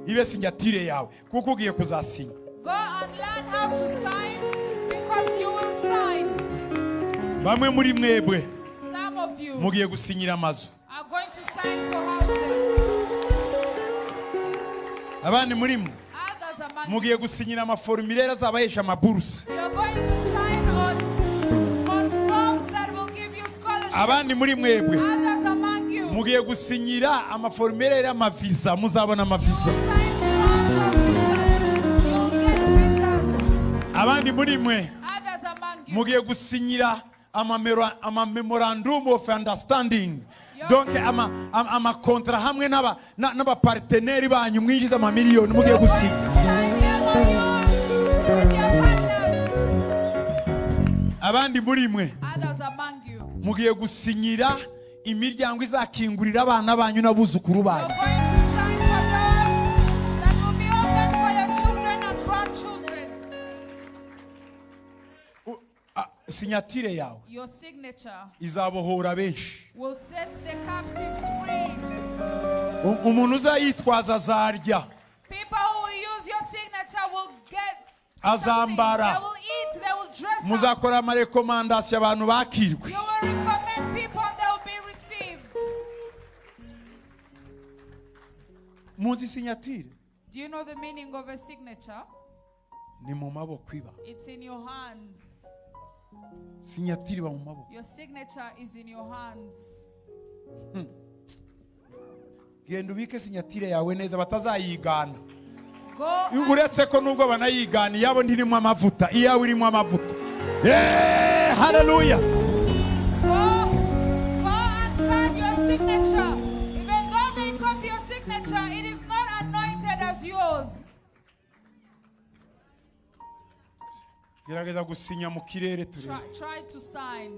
ibe signature yawe, kuko ugiye kuzasinya. Go and learn how to sign because you will sign. Bamwe muri mwebwe Some of you mugiye gusinyira amazu. Are going to sign for houses. Abandi muri mwe Others among you, mugiye gusinyira amaformulaire azabahesha amaburuse. you are going to sign on forms that will give you scholarships. Abandi muri mwebwe Others among you, you mugiye gusinyira amaformulaire y'amaviza, muzabona will amaviza. Sign forms of visas. You'll get visas. Abandi muri mwe Others among you, mugiye gusinyira amamemorandum of understanding, donc amakontra hamwe n'abaparteneri banyu mwinjiza amamiliyoni, mugiye you're going gusinya. To sign MOUs with your partners. Abandi muri mwe Others among you, mugiye gusinyira imiryango izakingurira abana banyu n'abuzukuru you're banyu. Going to sign for doors that will be open for your children and grandchildren. Signature yawe Your signature izabohora benshi. Will set the captives free. Umuntu uzayitwaza azarya. People who will use your signature signature will get something. Azambara. They will eat, they will dress up. Muzakora amarekomandasiyo abantu bakirwe. You will recommend people and they will be received. Muzi sinyatire? Do you know the meaning of a signature? Ni mu maboko iba. It's in your hands. Sinyatire iba mu maboko. Your signature is in your hands. Genda ubike sinyatire yawe neza batazayigana. Go and Uretse ko nubwo banayigana, iyabo ntirimo amavuta, iyawe irimo amavuta. Eh, haleluya! Go and cut your signature. Even though they copy your signature, it is not anointed as yours. Gerageza gusinya mu kirere turebe. Try to sign.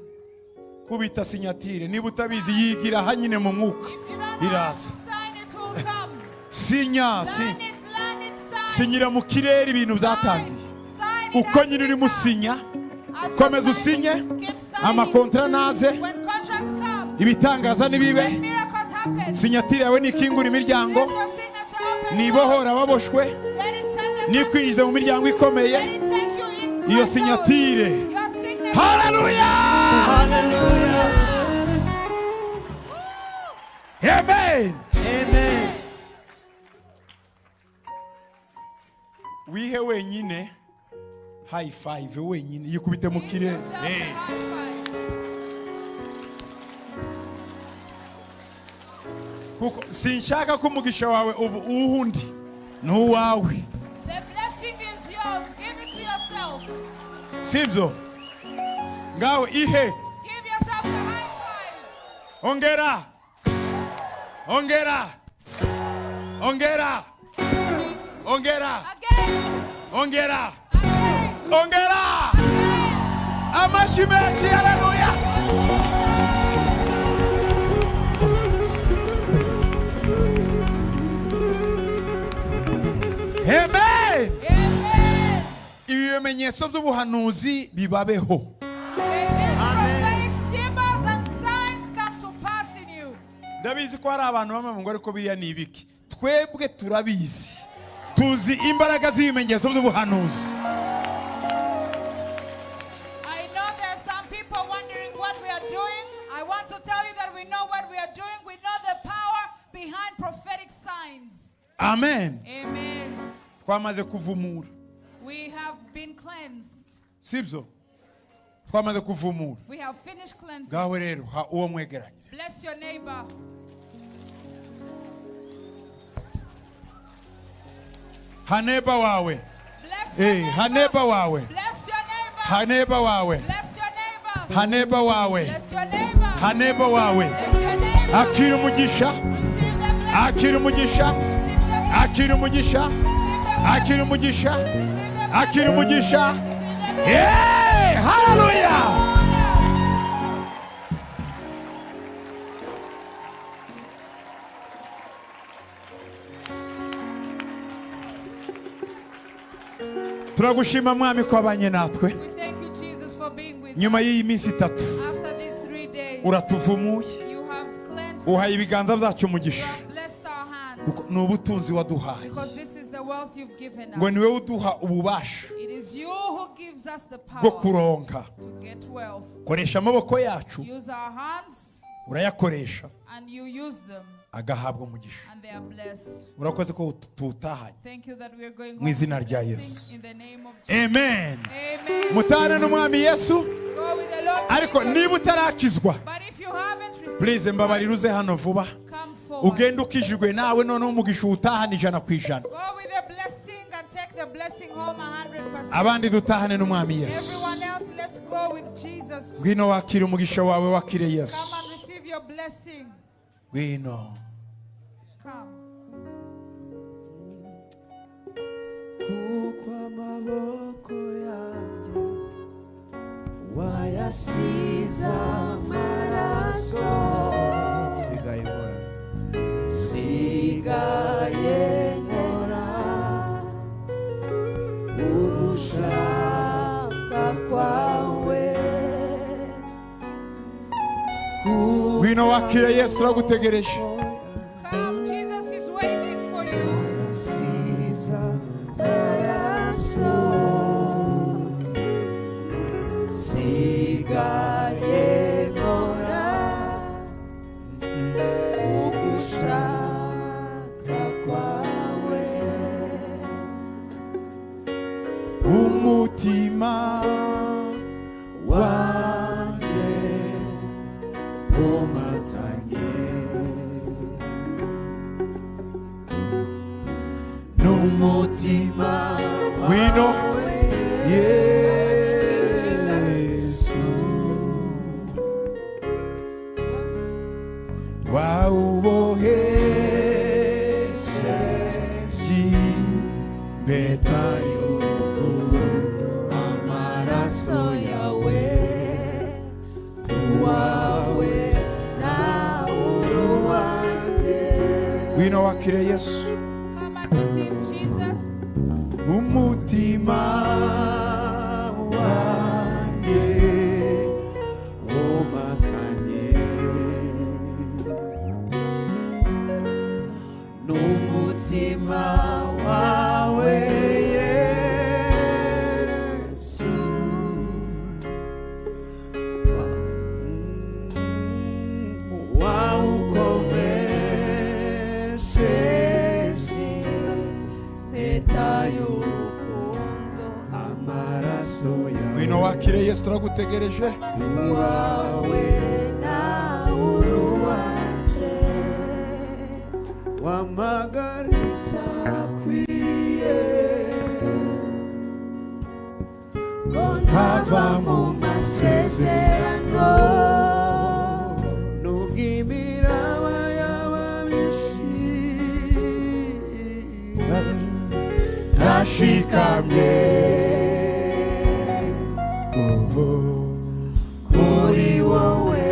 Kubita sinyatire niba utabizi, yigira aha nyine mu mwuka. If you don't know how to Iraza. Sign, it will come. Sinya si Learn it, learn it, sign. Sinyira mu kirere ibintu byatangiye. Sign, it Uko has nyine urimo begun. usinya, As you're komeza signing, usinye. keep signing. Amakontara naze, When contracts come, ibitangaza nibibe. When miracles happen, Sinyatire yawe nikingura imiryango, let your signature open nibohora ababoshwe, doors. Let it send the nikwinjiza mu miryango ikomeye. Let it take you in Iyo great sinyatire. doors. Your signature. Haleluya! Hallelujah. Amen. Amen. Wihe wenyine high five, wenyine yikubite mu Give kirere. yourself a Eh. high five. Kuko sinshaka ko umugisha wawe ubu uwundi ni uwawe. The blessing is yours. Give it to yourself. Sibyo? Ngawe ihe. Give yourself a high five. Ongera, ongera, ongera, ongera. Again. Ongera. Again. Ongera. Again. Amashyi menshi, haleluya! Amen. Amen. Ibi bimenyetso by'ubuhanuzi bibabeho. May these Amen. prophetic symbols and signs come to pass in you. Ndabizi ko hari abantu bamwe ngo ariko biriya ni ibiki? Twebwe turabizi, tuzi imbaraga z'ibimenyetso by'ubuhanuzi. I know there are some people wondering what we are doing. I want to tell you that we know what we are doing. We know the power behind prophetic signs. Amen. Amen. Twamaze kuvumura. We have been cleansed. Sibyo? Twamaze kuvumura. We have finished cleansing. Ngawe rero ha uwo mwegeranye. Bless your neighbor. Ha neighbor wawe. Bless your Eh, neighbor. ha neighbor wawe. Bless your neighbor. Ha neighbor wawe. Bless your neighbor. Ha neighbor wawe. Bless your neighbor. Ha neighbor wawe. Bless your neighbor. Akira umugisha. Receive the blessing. Akira umugisha. Receive the blessing. Akira umugisha. Receive the blessing. Akira umugisha. Receive the blessing. Akira umugisha. Receive the blessing. Yeah! Hallelujah! Turagushima mwami ko wabanye natwe. We thank you, Jesus, for being with Nyuma us. y'iyi minsi itatu, After these 3 days, uratuvumuye, you have cleansed uhaye us. ibiganza byacu You umugisha, have blessed our hands. kuko ni ubutunzi waduhaye. Because this is the wealth you've given Ngo us. ni wowe uduha ububasha It is you who gives us the bwo power kuronka. to get wealth. Koresha amaboko yacu. Use our hands Urayakoresha, and you use them agahabwa umugisha. And they are blessed. Urakoze ko tuwutahanye. Thank you that we are going Mu home izina with rya blessing Yesu. in the name of Jesus. Amen. Amen. Mutane n'umwami Yesu. Go with the Lord Ariko Jesus. niba utarakizwa, But if you haven't received please mbabarira, uze hano vuba. Come forward. Ugende ukijijwe nawe, noneho umugisha uwutahane 100%. Go with the blessing and take the blessing home 100%. Abandi dutahane n'umwami Yesu. Everyone else, let's go with Jesus. Ngwino wakire umugisha wawe, wakire Yesu. Come and receive your blessing. Ngwino. Come. Kuko amaboko yanjye wayasize amaraso, sigaye nkora, sigaye nkora ugushaka kwawe. Ngwino wakire Yesu, turagutegereje. Come, Jesus is waiting for you. Wayasize amaraso. Umutima wanjye womatanye n'umutima Ngwino. wawe. Yesu, wawubohesheje impeta y'urukundo, amaraso yawe, uwawe nawe uruwanjye. Ngwino wakire Yesu. Come and receive Jesus. Umutima wanjye womatanye n'umutima wawe, Yesu, wawukomesheje impeta y'urukundo, amaraso yawe. Ngwino wakire Yesu, turagutegereje. Come and receive Jesus. Wawe nawe uruwanjye, wamagaritsa akwiriye ko ntava mu masezerano, nubwo imiraba y'ababisha Ndashikamye kuri wowe.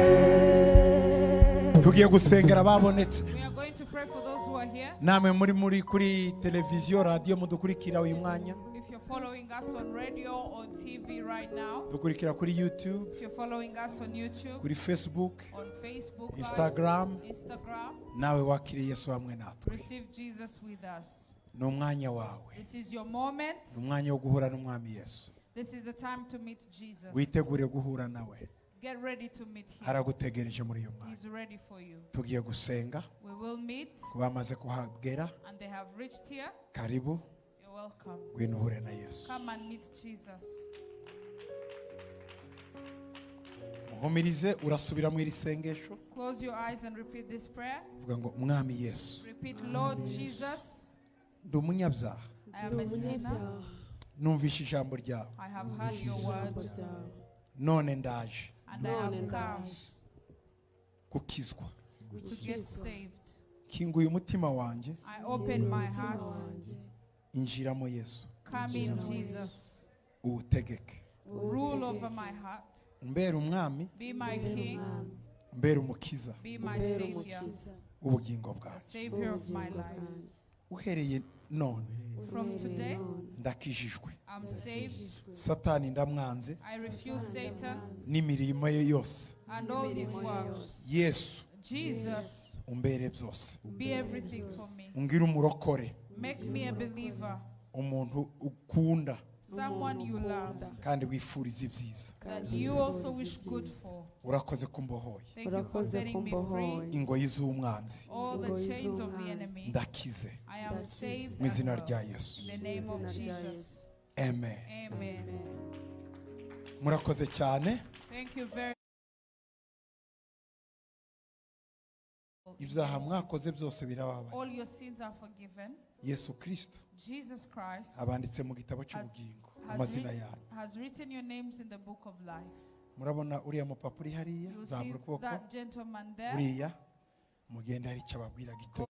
Tugiye gusengera ababonetse. We are going to pray for those who are here. Namwe muri kuri televiziyo, radiyo, mudukurikira uyu mwanya, If you're following us on radio or TV right now, dukurikira kuri YouTube, if you're following us on YouTube, kuri Facebook, on Facebook Live, Instagram, Instagram, nawe wakiriye Yesu hamwe natwe. Receive Jesus with us. Ni umwanya wawe. This is your moment. Ni umwanya wo guhura n'Umwami Yesu. This is the time to meet Jesus. Witegure guhura nawe. Get ready to meet him. Haragutegereje muri uyu mwanya. He's ready for you. Tugiye gusenga. We will meet, Ku bamaze kuhagera, and they have reached here. karibu. You're welcome. Ngwino uhure na Yesu. Come and meet Jesus. Muhumirize, urasubira mu iri sengesho. Close your eyes and repeat this prayer. Uvuga ngo: Mwami Yesu, Repeat, Lord Jesus, ndi umunyabyaha. I am a sinner. Numvishe ijambo ryawe. I have heard your word, None ndaje and I have come gukizwa. To get saved. Kinguye umutima wanjye. I open my heart. Injiramo Yesu. Come in, Jesus. Uwutegeke. Rule over my heart. Umbere umwami. Be my king. Umbere umukiza Be my savior. w'ubugingo The bwawe. savior of my life. Uhereye none, From today, ndakijijwe. I'm saved. Satani ndamwanze I refuse Satan n'imirimo ye yose. And all his works. Yesu, Jesus, umbere byose. Be everything for me. Ungire umurokore. Make me a believer, Umuntu ukunda someone you love, kandi wifuriza ibyiza. That you also wish good for. Urakoze kumbohoye Thank you for Urakoze setting me free. kumbohoye. ingoyi z'umwanzi. All the chains of the enemy. Ndakize I am saved mu and izina well. rya Yesu. In the name of Jesus. Amen. Amen. Murakoze cyane. Thank you very. Ibyaha mwakoze byose birababaye. All your sins are forgiven. Yesu Kirisito Jesus Christ abanditse mu gitabo cy'ubugingo amazina yanyu. Has written your names in the book of life. Murabona uriya mupapa uri hariya, You see zamura ukuboko. That gentleman there. Uriya mugende, hari icyo ababwira gito.